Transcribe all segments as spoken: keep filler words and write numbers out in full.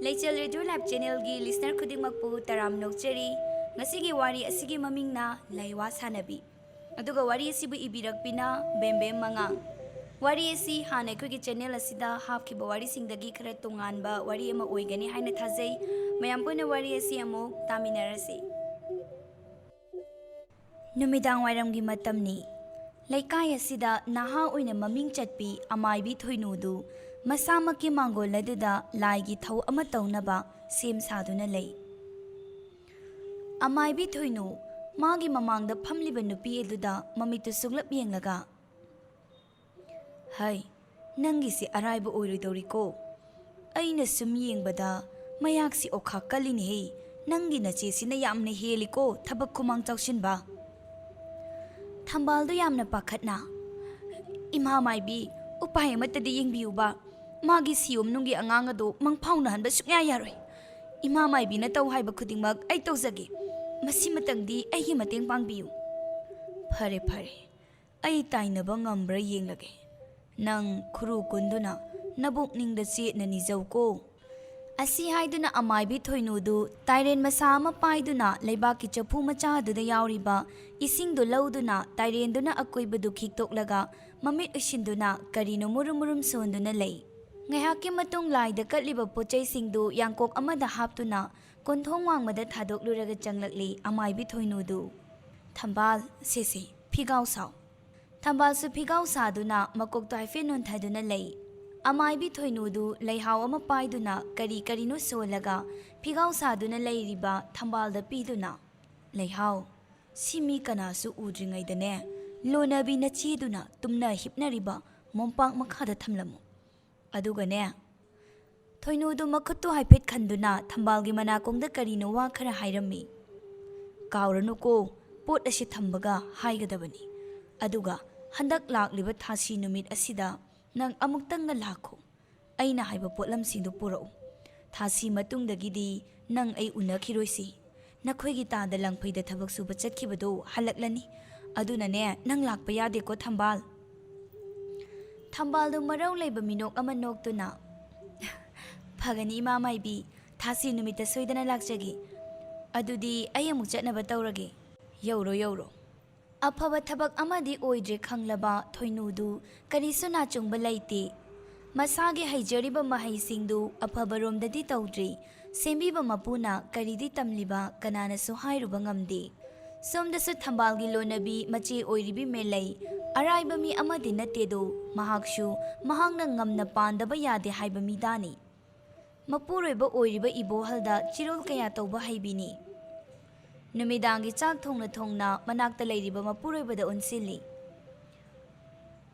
ꯂꯩꯆꯦꯜ radio live ꯆꯦꯅꯦꯜꯒꯤ listener ꯈꯨꯗꯤꯡꯃꯛꯄꯨ ꯇꯔꯥꯝ ꯅꯣꯛꯆꯔꯤ꯫ ꯉꯁꯤꯒꯤ ꯋꯥꯔꯤ ꯑꯁꯤꯒꯤ ꯃꯃꯤꯡꯅ ꯂꯩꯋꯥ ꯁꯥꯟꯅꯕꯤ꯫ ꯑꯗꯨꯒ ꯋꯥꯔꯤ ꯑꯁꯤꯕꯨ ꯏꯕꯤꯔꯛꯄꯤꯅ ꯕꯦꯝꯕꯦꯝ ꯃꯉꯥꯡ꯫ ꯋꯥꯔꯤ ꯑꯁꯤ ꯍꯥꯟꯅ ꯑꯩꯈꯣꯏꯒꯤ ꯆꯦꯅꯦꯜ ꯑꯁꯤꯗ ꯍꯥꯞꯈꯤꯕ ꯋꯥꯔꯤꯁꯤꯡꯗꯒꯤ ꯈꯔ ꯇꯣꯉꯥꯟꯕ ꯋꯥꯔꯤ ꯑꯃ ꯑꯣꯏꯒꯅꯤ ꯍꯥꯏꯅ ꯊꯥꯖꯩ꯫ ꯃꯌꯥꯝ ꯄꯨꯟꯅ ꯋꯥꯔꯤ ꯑꯁꯤ ꯑꯃꯨꯛ ꯇꯥꯃꯤꯟꯅꯔꯁꯤ꯫ ꯅꯨꯃꯤꯗꯥꯡ ꯋꯥꯏꯔꯝꯒꯤ ꯃꯇꯝꯅꯤ꯫ ꯂꯩꯀꯥꯏ ꯑꯁꯤꯗ ꯅꯍꯥ ꯑꯣꯏꯅ ꯃꯃꯤꯡ ꯆꯠꯄꯤ ꯑꯃꯥꯏꯕꯤ ꯊꯣꯏꯅꯨꯗꯨ ꯃꯁꯥꯃꯛꯀꯤ ꯃꯥꯡꯒꯣꯜ ꯑꯗꯨꯗ ꯂꯥꯏꯒꯤ ꯊꯧ ꯑꯃ ꯇꯧꯅꯕ ꯁꯦꯝ ꯁꯥꯗꯨꯅ ꯂꯩ꯫ ꯑꯃꯥꯏꯕꯤ ꯊꯣꯏꯅꯨ ꯃꯥꯒꯤ ꯃꯃꯥꯡꯗ ꯐꯝꯂꯤꯕ ꯅꯨꯄꯤ ꯑꯗꯨꯗ ꯃꯃꯤꯠꯇꯨ ꯁꯨꯛꯂꯞ ꯌꯦꯡꯂꯒ, "ꯍꯩ, ꯅꯪꯒꯤꯁꯤ ꯑꯔꯥꯏꯕ ꯑꯣꯏꯔꯣꯏꯗꯧꯔꯤꯀꯣ꯫ ꯑꯩꯅ ꯁꯨꯝ ꯌꯦꯡꯕꯗ ꯃꯌꯥꯛꯁꯤ ꯑꯣꯈꯥꯛ ꯀꯜꯂꯤꯅꯦꯍꯦ꯫ ꯅꯪꯒꯤ ꯅꯆꯦꯁꯤꯅ ꯌꯥꯝꯅ ꯍꯦꯜꯂꯤꯀꯣ ꯊꯕꯛ ꯈꯨꯃꯥꯡ ꯆꯥꯎꯁꯤꯟꯕ꯫" ꯊꯝꯕꯥꯜꯗꯨ ꯌꯥꯝꯅ ꯄꯥꯈꯠꯅ, "ꯏꯃꯥ ꯃꯥꯏꯕꯤ, ꯎꯄꯥꯏ ꯑꯃꯠꯇꯗꯤ ꯌꯦꯡꯕꯤꯌꯨꯕ꯫ ꯃꯥꯒꯤ ꯁꯤꯌꯣꯝꯅꯨꯡꯒꯤ ꯑꯉꯥꯡ ꯑꯗꯨ ꯃꯪ ꯐꯥꯎꯅꯍꯟꯕ ꯁꯨꯡꯌꯥ ꯌꯥꯔꯣꯏ꯫ ꯏꯃꯥ ꯃꯥꯏꯕꯤꯅ ꯇꯧ ꯍꯥꯏꯕ ꯈꯨꯗꯤꯡꯃꯛ ꯑꯩ ꯇꯧꯖꯒꯦ꯫ ꯃꯁꯤꯃꯇꯪꯗꯤ ꯑꯩꯒꯤ ꯃꯇꯦꯡ ꯄꯥꯡꯕꯤꯌꯨ꯫" "ꯐꯔꯦ, ꯐꯔꯦ꯫ ꯑꯩ ꯇꯥꯏꯅꯕ ꯉꯝꯕ꯭ꯔꯥ ꯌꯦꯡꯂꯒꯦ꯫ ꯅꯪ ꯈꯨꯔꯨ ꯀꯨꯟꯗꯨꯅ ꯅꯕꯨꯛꯅꯤꯡꯗ ꯆꯦꯠꯅ ꯅꯤꯖꯧꯀꯣ꯫" ꯑꯁꯤ ꯍꯥꯏꯗꯨꯅ ꯑꯃꯥꯏꯕꯤ ꯊꯣꯏꯅꯨꯗꯨ ꯇꯥꯏꯔꯦꯟ ꯃꯁꯥ ꯑꯃ ꯄꯥꯏꯗꯨꯅ ꯂꯩꯕꯥꯛꯀꯤ ꯆꯐꯨ ꯃꯆꯥ ꯑꯗꯨꯗ ꯌꯥꯎꯔꯤꯕ ꯏꯁꯤꯡꯗꯨ ꯂꯧꯗꯨꯅ ꯇꯥꯏꯔꯦꯟꯗꯨꯅ ꯑꯀꯣꯏꯕꯗꯨ ꯈꯤꯛꯇꯣꯛꯂꯒ ꯃꯃꯤꯠ ꯎꯏꯁꯤꯟꯗꯨꯅ ꯀꯔꯤꯅꯣ ꯃꯨꯔꯨꯝ ꯃꯨꯔꯨꯝ ꯁꯣꯟꯗꯨꯅ ꯂꯩ꯫ ꯉꯥꯏꯍꯥꯛꯀꯤ ꯃꯇꯨꯡ ꯂꯥꯏꯗ ꯀꯠꯂꯤꯕ ꯄꯣꯠꯆꯩꯁꯤꯡꯗꯨ ꯌꯥꯡꯀꯣꯛ ꯑꯃꯗ ꯍꯥꯞꯇꯨꯅ ꯀꯣꯟꯊꯣꯡ ꯋꯥꯡꯃꯗ ꯊꯥꯗꯣꯛꯂꯨꯔꯒ ꯆꯪꯂꯛꯂꯤ ꯑꯃꯥꯏꯕꯤ ꯊꯣꯏꯅꯨꯗꯨ꯫ "ꯊꯝꯕꯥꯜ, ꯁꯦ ꯁꯦ, ꯐꯤꯒꯥꯎ ꯁꯥꯎ꯫" ꯊꯝꯕꯥꯜꯁꯨ ꯐꯤꯒꯥꯎ ꯁꯥꯗꯨꯅ ꯃꯀꯣꯛꯇ ꯍꯥꯏꯐꯦꯠ ꯅꯣꯟꯊꯗꯨꯅ ꯂꯩ꯫ ꯑꯃꯥꯏꯕꯤ ꯊꯣꯏꯅꯨꯗꯨ ꯂꯩꯍꯥꯎ ꯑꯃ ꯄꯥꯏꯗꯨꯅ ꯀꯔꯤ ꯀꯔꯤꯅꯣ ꯁꯣꯜꯂꯒ ꯐꯤꯒꯥꯎ ꯁꯥꯗꯨꯅ ꯂꯩꯔꯤꯕ ꯊꯝꯕꯥꯜꯗ ꯄꯤꯗꯨꯅ, "ꯂꯩꯍꯥꯎ, ꯁꯤ ꯃꯤ ꯀꯅꯥꯁꯨ ꯎꯗ꯭ꯔꯤꯉꯩꯗꯅꯦ, ꯂꯣꯟꯅꯕꯤ ꯅꯆꯦꯗꯨꯅ ꯇꯨꯝꯅ ꯍꯤꯞꯅꯔꯤꯕ ꯃꯣꯝꯄꯥꯛ ꯃꯈꯥꯗ ꯊꯝꯂꯝꯃꯨ꯫ ꯑꯗꯨꯒꯅꯦ," ꯊꯣꯏꯅꯨꯗꯨ ꯃꯈꯨꯠꯇꯨ ꯍꯥꯏꯐꯦꯠ ꯈꯟꯗꯨꯅ ꯊꯝꯕꯥꯜꯒꯤ ꯃꯅꯥꯀꯣꯡꯗ ꯀꯔꯤꯅꯣ ꯋꯥ ꯈꯔ ꯍꯥꯏꯔꯝꯃꯤ꯫ "ꯀꯥꯎꯔꯅꯨꯀꯣ, ꯄꯣꯠ ꯑꯁꯤ ꯊꯝꯕꯒ ꯍꯥꯏꯒꯗꯕꯅꯤ꯫ ꯑꯗꯨꯒ ꯍꯟꯗꯛ ꯂꯥꯛꯂꯤꯕ ꯊꯥꯁꯤ ꯅꯨꯃꯤꯠ ꯑꯁꯤꯗ ꯅꯪ ꯑꯃꯨꯛꯇꯪꯒ ꯂꯥꯛꯈꯣ꯫ ꯑꯩꯅ ꯍꯥꯏꯕ ꯄꯣꯠꯂꯝꯁꯤꯡꯗꯨ ꯄꯨꯔꯛꯎ꯫ ꯊꯥꯁꯤ ꯃꯇꯨꯡꯗꯒꯤꯗꯤ ꯅꯪ ꯑꯩ ꯎꯅꯈꯤꯔꯣꯏꯁꯤ꯫ ꯅꯈꯣꯏꯒꯤ ꯇꯥꯗ ꯂꯪꯐꯩꯗ ꯊꯕꯛ ꯁꯨꯕ ꯆꯠꯈꯤꯕꯗꯨ ꯍꯜꯂꯛꯂꯅꯤ꯫ ꯑꯗꯨꯅꯅꯦ, ꯅꯪ ꯂꯥꯛꯄ ꯌꯥꯗꯦꯀꯣ, ꯊꯝꯕꯥꯜ꯫" ꯊꯝꯕꯥꯜꯗꯨ ꯃꯔꯧ ꯂꯩꯕ ꯃꯤꯅꯣꯛ ꯑꯃ ꯅꯣꯛꯇꯨꯅ, ꯐꯒꯅꯤ, ꯏꯃꯥ ꯃꯥꯏꯕꯤ꯫ ꯊꯥꯁꯤ ꯅꯨꯃꯤꯠꯇ ꯁꯣꯏꯗꯅ ꯂꯥꯛꯆꯒꯦ꯫ ꯑꯗꯨꯗꯤ ꯑꯩ ꯑꯃꯨꯛ ꯆꯠꯅꯕ ꯇꯧꯔꯒꯦ꯫ ꯌꯧꯔꯣ, ꯌꯧꯔꯣ꯫ ꯑꯐꯕ ꯊꯕꯛ ꯑꯃꯗꯤ ꯑꯣꯏꯗ꯭ꯔꯦ ꯈꯪꯂꯕ ꯊꯣꯏꯅꯨꯗꯨ ꯀꯔꯤꯁꯨ ꯅꯥꯆꯨꯡꯕ ꯂꯩꯇꯦ꯫ ꯃꯁꯥꯒꯤ ꯍꯩꯖꯔꯤꯕ ꯃꯍꯩꯁꯤꯡꯗꯨ ꯑꯐꯕꯔꯣꯝꯗꯗꯤ ꯇꯧꯗ꯭ꯔꯤ꯫ ꯁꯦꯝꯕꯤꯕ ꯃꯄꯨꯅ ꯀꯔꯤꯗꯤ ꯇꯝꯂꯤꯕ ꯀꯅꯥꯅꯁꯨ ꯍꯥꯏꯔꯨꯕ ꯉꯝꯗꯦ꯫ ꯁꯣꯝꯗꯁꯨ ꯊꯝꯕꯥꯜꯒꯤ ꯂꯣꯟꯅꯕꯤ ꯃꯆꯦ ꯑꯣꯏꯔꯤꯕꯤ ꯃꯦꯂꯩ ꯑꯔꯥꯏꯕ ꯃꯤ ꯑꯃꯗꯤ ꯅꯠꯇꯦꯗꯣ꯫ ꯃꯍꯥꯛꯁꯨ ꯃꯍꯥꯛꯅ ꯉꯝꯅ ꯄꯥꯟꯗꯕ ꯌꯥꯗꯦ ꯍꯥꯏꯕ ꯃꯤꯗꯥꯅꯤ꯫ ꯃꯄꯨꯔꯣꯏꯕ ꯑꯣꯏꯔꯤꯕ ꯏꯕꯣꯍꯜꯗ ꯆꯤꯔꯣꯜ ꯀꯌꯥ ꯇꯧꯕ ꯍꯩꯕꯤꯅꯤ꯫ ꯅꯨꯃꯤꯗꯥꯡꯒꯤ ꯆꯥꯛ ꯊꯣꯡꯅ ꯊꯣꯡꯅ ꯃꯅꯥꯛꯇ ꯂꯩꯔꯤꯕ ꯃꯄꯨꯔꯣꯏꯕꯗ ꯑꯣꯟꯁꯤꯜꯂꯤ꯫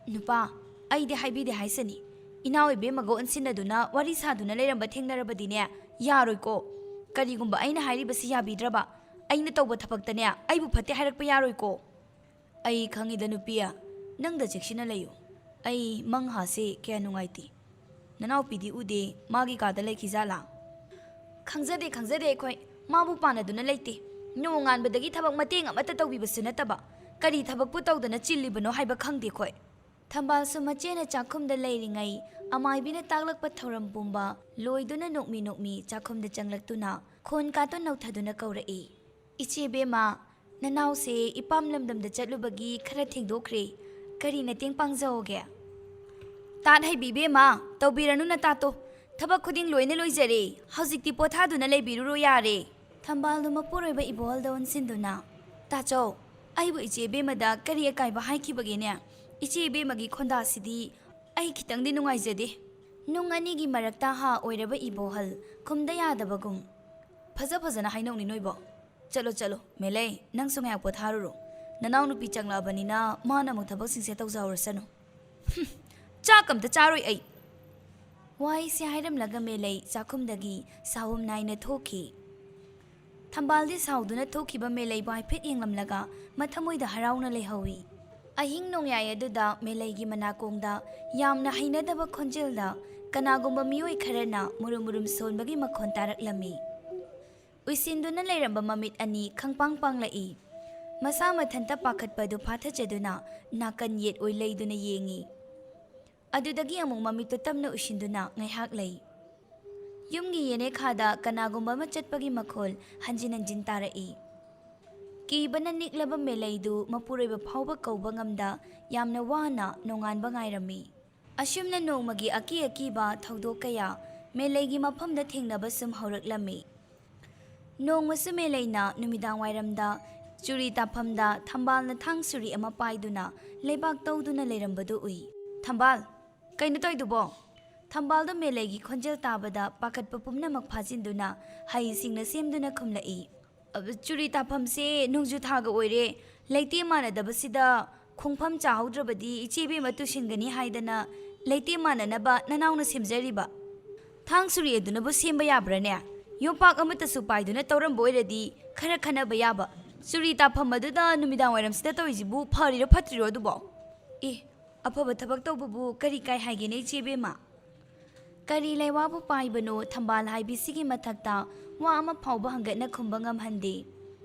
"ꯅꯨꯄꯥ, ꯑꯩꯗꯤ ꯍꯥꯏꯕꯤꯗꯦ ꯍꯥꯏꯁꯅꯤ꯫ ꯏꯅꯥꯎ ꯏꯕꯦꯝꯃꯒ ꯑꯣꯟꯁꯤꯟꯅꯗꯨꯅ ꯋꯥꯔꯤ ꯁꯥꯗꯨꯅ ꯂꯩꯔꯝꯕ ꯊꯦꯡꯅꯔꯕꯗꯤꯅꯦ, ꯌꯥꯔꯣꯏꯀꯣ꯫ ꯀꯔꯤꯒꯨꯝꯕ ꯑꯩꯅ ꯍꯥꯏꯔꯤꯕꯁꯤ ꯌꯥꯕꯤꯗ꯭ꯔꯕ, ꯑꯩꯅ ꯇꯧꯕ ꯊꯕꯛꯇꯅꯦ ꯑꯩꯕꯨ ꯐꯠꯇꯦ ꯍꯥꯏꯔꯛꯄ ꯌꯥꯔꯣꯏꯀꯣ꯫" "ꯑꯩ ꯈꯪꯉꯤꯗ ꯅꯨꯄꯤ, ꯅꯪꯗ ꯆꯦꯛꯁꯤꯟꯅ ꯂꯩꯌꯨ꯫ ꯑꯩ ꯃꯪꯍꯥꯁꯦ ꯀꯌꯥ ꯅꯨꯡꯉꯥꯏꯇꯦ꯫ ꯅꯅꯥꯎꯄꯤꯗꯤ ꯎꯗꯦ, ꯃꯥꯒꯤ ꯀꯥꯗ ꯂꯩꯈꯤꯖꯥꯠꯂꯥ?" "ꯈꯪꯖꯗꯦ, ꯈꯪꯖꯗꯦ ꯑꯩꯈꯣꯏ꯫ ꯃꯥꯕꯨ ꯄꯥꯟꯅꯗꯨꯅ ꯂꯩꯇꯦ꯫ ꯅꯣꯡꯉꯥꯟꯕꯗꯒꯤ ꯊꯕꯛ ꯃꯇꯦꯡ ꯑꯃꯠꯇ ꯇꯧꯕꯤꯕꯁꯨ ꯅꯠꯇꯕ, ꯀꯔꯤ ꯊꯕꯛꯄꯨ ꯇꯧꯗꯅ ꯆꯤꯜꯂꯤꯕꯅꯣ ꯍꯥꯏꯕ ꯈꯪꯗꯦ ꯑꯩꯈꯣꯏ꯫" ꯊꯝꯕꯥꯜꯁꯨ ꯃꯆꯦꯅ ꯆꯥꯛꯈꯨꯝꯗ ꯂꯩꯔꯤꯉꯩ ꯑꯃꯥꯏꯕꯤꯅ ꯇꯥꯛꯂꯛꯄ ꯊꯧꯔꯝ ꯄꯨꯝꯕ ꯂꯣꯏꯗꯨꯅ ꯅꯣꯛꯃꯤ ꯅꯣꯛꯃꯤ ꯆꯥꯛꯈꯨꯝꯗ ꯆꯪꯂꯛꯇꯨꯅ ꯈꯣꯟ ꯀꯥꯇꯨ ꯅꯧꯊꯗꯨꯅ ꯀꯧꯔꯛꯏ꯫ "ꯏꯆꯦ ꯏꯕꯦꯝꯃ, ꯅꯅꯥꯎꯁꯦ ꯏꯄꯥꯝ ꯂꯝꯗꯝꯗ ꯆꯠꯂꯨꯕꯒꯤ ꯈꯔ ꯊꯦꯡꯗꯣꯛꯈ꯭ꯔꯦ꯫ ꯀꯔꯤ ꯃꯇꯦꯡ ꯄꯥꯡꯖꯧꯒꯦ?" "ꯇꯥꯠ ꯍꯩꯕꯤ ꯏꯕꯦꯝꯃ, ꯇꯧꯕꯤꯔꯅꯨ ꯅꯇꯥꯠꯇꯣ꯫ ꯊꯕꯛ ꯈꯨꯗꯤꯡ ꯂꯣꯏꯅ ꯂꯣꯏꯖꯔꯦ꯫ ꯍꯧꯖꯤꯛꯇꯤ ꯄꯣꯊꯥꯗꯨꯅ ꯂꯩꯕꯤꯔꯨꯔꯣ ꯌꯥꯔꯦ꯫" ꯊꯝꯕꯥꯜꯗꯨ ꯃꯄꯨꯔꯣꯏꯕ ꯏꯕꯣꯍꯜꯗ ꯑꯣꯟꯁꯤꯟꯗꯨꯅ, "ꯇꯥꯆꯧ, ꯑꯩꯕꯨ ꯏꯆꯦ ꯏꯕꯦꯝꯃꯗ ꯀꯔꯤ ꯑꯀꯥꯏꯕ ꯍꯥꯏꯈꯤꯕꯒꯦꯅꯦ? ꯏꯆꯦ ꯏꯕꯦꯝꯃꯒꯤ ꯈꯣꯟꯗꯥꯁꯤꯗꯤ ꯑꯩ ꯈꯤꯇꯪꯗꯤ ꯅꯨꯡꯉꯥꯏꯖꯗꯦ꯫" ꯅꯨꯡ ꯑꯅꯤꯒꯤ ꯃꯔꯛꯇ ꯍꯥ ꯑꯣꯏꯔꯕ ꯏꯕꯣꯍꯜ ꯈꯨꯝꯗ ꯌꯥꯗꯕꯒꯨꯝ, "ꯐꯖ ꯐꯖꯅ ꯍꯥꯏꯅꯧꯅꯤ ꯅꯣꯏꯕꯣ꯫ ꯆꯠꯂꯣ, ꯆꯠꯂꯣ, ꯃꯦꯂꯩ, ꯅꯪꯁꯨ ꯉꯥꯏꯍꯥꯛ ꯄꯣꯊꯥꯔꯨꯔꯣ꯫ ꯅꯅꯥꯎꯅꯨꯄꯤ ꯆꯪꯂꯛꯑꯕꯅꯤꯅ ꯃꯥꯅ ꯑꯃꯨꯛ ꯊꯕꯛꯁꯤꯡꯁꯦ ꯇꯧꯖꯍꯧꯔꯁꯅꯨ꯫" "ꯍꯨꯝ, ꯆꯥꯛ ꯑꯝꯇ ꯆꯥꯔꯣꯏ ꯑꯩ꯫" ꯋꯥꯍꯩꯁꯦ ꯍꯥꯏꯔꯝꯂꯒ ꯃꯦꯂꯩ ꯆꯥꯛꯈꯨꯝꯗꯒꯤ ꯁꯥꯎꯝ ꯅꯥꯏꯅ ꯊꯣꯛꯈꯤ꯫ ꯊꯝꯕꯥꯜꯗꯤ ꯁꯥꯎꯗꯨꯅ ꯊꯣꯛꯈꯤꯕ ꯃꯦꯂꯩꯕꯨ ꯍꯥꯏꯐꯦꯠ ꯌꯦꯡꯂꯝꯂꯒ ꯃꯊꯃꯣꯏꯗ ꯍꯔꯥꯎꯅ ꯂꯩꯍꯧꯏ꯫ ꯑꯍꯤꯡ ꯅꯣꯡꯌꯥꯏ ꯑꯗꯨꯗ ꯃꯦꯂꯩꯒꯤ ꯃꯅꯥꯀꯣꯡꯗ ꯌꯥꯝꯅ ꯍꯩꯅꯗꯕ ꯈꯣꯟꯖꯦꯜꯗ ꯀꯅꯥꯒꯨꯝꯕ ꯃꯤꯑꯣꯏ ꯈꯔꯅ ꯃꯨꯔꯨꯝ ꯃꯨꯔꯨꯝ ꯁꯣꯟꯕꯒꯤ ꯃꯈꯣꯟ ꯇꯥꯔꯛꯂꯝꯃꯤ꯫ ꯎꯏꯁꯤꯟꯗꯨꯅ ꯂꯩꯔꯝꯕ ꯃꯃꯤꯠ ꯑꯅꯤ ꯈꯪꯄꯥꯡ ꯄꯥꯡꯂꯛꯏ꯫ ꯃꯁꯥ ꯃꯊꯟꯇ ꯄꯥꯈꯠꯄꯗꯨ ꯐꯥꯊꯖꯗꯨꯅ ꯅꯥꯀꯟ ꯌꯦꯠ ꯑꯣꯏ ꯂꯩꯗꯨꯅ ꯌꯦꯡꯏ꯫ ꯑꯗꯨꯗꯒꯤ ꯑꯃꯨꯛ ꯃꯃꯤꯠꯇꯨ ꯇꯞꯅ ꯎꯏꯁꯤꯟꯗꯨꯅ ꯉꯥꯏꯍꯥꯛ ꯂꯩ꯫ ꯌꯨꯝꯒꯤ ꯌꯦꯅꯦꯈꯥꯗ ꯀꯅꯥꯒꯨꯝꯕ ꯑꯃ ꯆꯠꯄꯒꯤ ꯃꯈꯣꯜ ꯍꯟꯖꯤꯟ ꯍꯟꯖꯤꯟ ꯇꯥꯔꯛꯏ꯫ ꯀꯤꯕꯅ ꯅꯤꯛꯂꯕ ꯃꯦꯂꯩꯗꯨ ꯃꯄꯨꯔꯣꯏꯕ ꯐꯥꯎꯕ ꯀꯧꯕ ꯉꯝꯗ ꯌꯥꯝꯅ ꯋꯥꯅ ꯅꯣꯡꯉꯥꯟꯕ ꯉꯥꯏꯔꯝꯃꯤ꯫ ꯑꯁꯨꯝꯅ ꯅꯣꯡꯃꯒꯤ ꯑꯀꯤ ꯑꯀꯤꯕ ꯊꯧꯗꯣꯛ ꯀꯌꯥ ꯃꯦꯂꯩꯒꯤ ꯃꯐꯝꯗ ꯊꯦꯡꯅꯕ ꯁꯨꯝ ꯍꯧꯔꯛꯂꯝꯃꯤ꯫ ꯅꯣꯡꯃꯁꯨ ꯃꯦꯂꯩꯅ ꯅꯨꯃꯤꯗꯥꯡ ꯋꯥꯏꯔꯝꯗ ꯆꯨꯔꯤ ꯇꯥꯐꯝꯗ ꯊꯝꯕꯥꯜꯅ ꯊꯥꯡ ꯁꯨꯔꯤ ꯑꯃ ꯄꯥꯏꯗꯨꯅ ꯂꯩꯕꯥꯛ ꯇꯧꯗꯨꯅ ꯂꯩꯔꯝꯕꯗꯨ ꯎꯏ꯫ "ꯊꯝꯕꯥꯜ, ꯀꯩꯅꯣ ꯇꯧꯏꯗꯨꯕꯣ?" ꯊꯝꯕꯥꯜꯗꯣ ꯃꯦꯂꯩꯒꯤ ꯈꯣꯟꯖꯦꯜ ꯇꯥꯕꯗ ꯄꯥꯈꯠꯄ ꯄꯨꯝꯅꯃꯛ ꯐꯥꯖꯤꯟꯗꯨꯅ ꯍꯩꯁꯤꯡꯅ ꯁꯦꯝꯗꯨꯅ ꯈꯨꯝꯂꯛꯏ꯫ "ꯑ, ꯆꯨꯔꯤ ꯇꯥꯐꯝꯁꯦ ꯅꯣꯡꯖꯨ ꯊꯥꯒ ꯑꯣꯏꯔꯦ꯫ ꯂꯩꯇꯦꯝ ꯃꯥꯟꯅꯗꯕꯁꯤꯗ ꯈꯣꯡꯐꯝ ꯆꯥꯍꯧꯗ꯭ꯔꯕꯗꯤ ꯏꯆꯦ ꯏꯕꯦꯝꯃ ꯇꯨꯁꯤꯟꯒꯅꯤ ꯍꯥꯏꯗꯅ ꯂꯩꯇꯦꯝ ꯃꯥꯟꯅꯅꯕ ꯅꯅꯥꯎꯅ ꯁꯦꯝꯖꯔꯤꯕ꯫ ꯊꯥꯡ ꯁꯨꯔꯤ ꯑꯗꯨꯅꯕꯨ ꯁꯦꯝꯕ ꯌꯥꯕ꯭ꯔꯥꯅꯦ? ꯌꯣꯝꯄꯥꯛ ꯑꯃꯠꯇꯁꯨ ꯄꯥꯏꯗꯨꯅ ꯇꯧꯔꯝꯕ ꯑꯣꯏꯔꯗꯤ ꯈꯔ ꯈꯟꯅꯕ ꯌꯥꯕ꯫ ꯆꯨꯔꯤ ꯇꯥꯐꯝ ꯑꯗꯨꯗ ꯅꯨꯃꯤꯗꯥꯡ ꯋꯥꯏꯔꯝꯁꯤꯗ ꯇꯧꯔꯤꯁꯤꯕꯨ ꯐꯔꯤꯔꯣ ꯐꯠꯇ꯭ꯔꯤꯔꯣ ꯑꯗꯨꯕꯣ? ꯑꯦ, ꯑꯐꯕ ꯊꯕꯛ ꯇꯧꯕꯕꯨ ꯀꯔꯤ ꯀꯥꯏ ꯍꯥꯏꯒꯦꯅꯦ ꯏꯆꯦ ꯏꯕꯦꯝꯃ?" ꯀꯔꯤ ꯂꯩꯋꯥꯕꯨ ꯄꯥꯏꯕꯅꯣ ꯊꯝꯕꯥꯜ ꯍꯥꯏꯕꯤꯁꯤꯒꯤ ꯃꯊꯛꯇ ꯋꯥ ꯑꯃ ꯐꯥꯎꯕ ꯍꯪꯒꯠꯅ ꯈꯨꯝꯕ ꯉꯝꯍꯟꯗꯦ꯫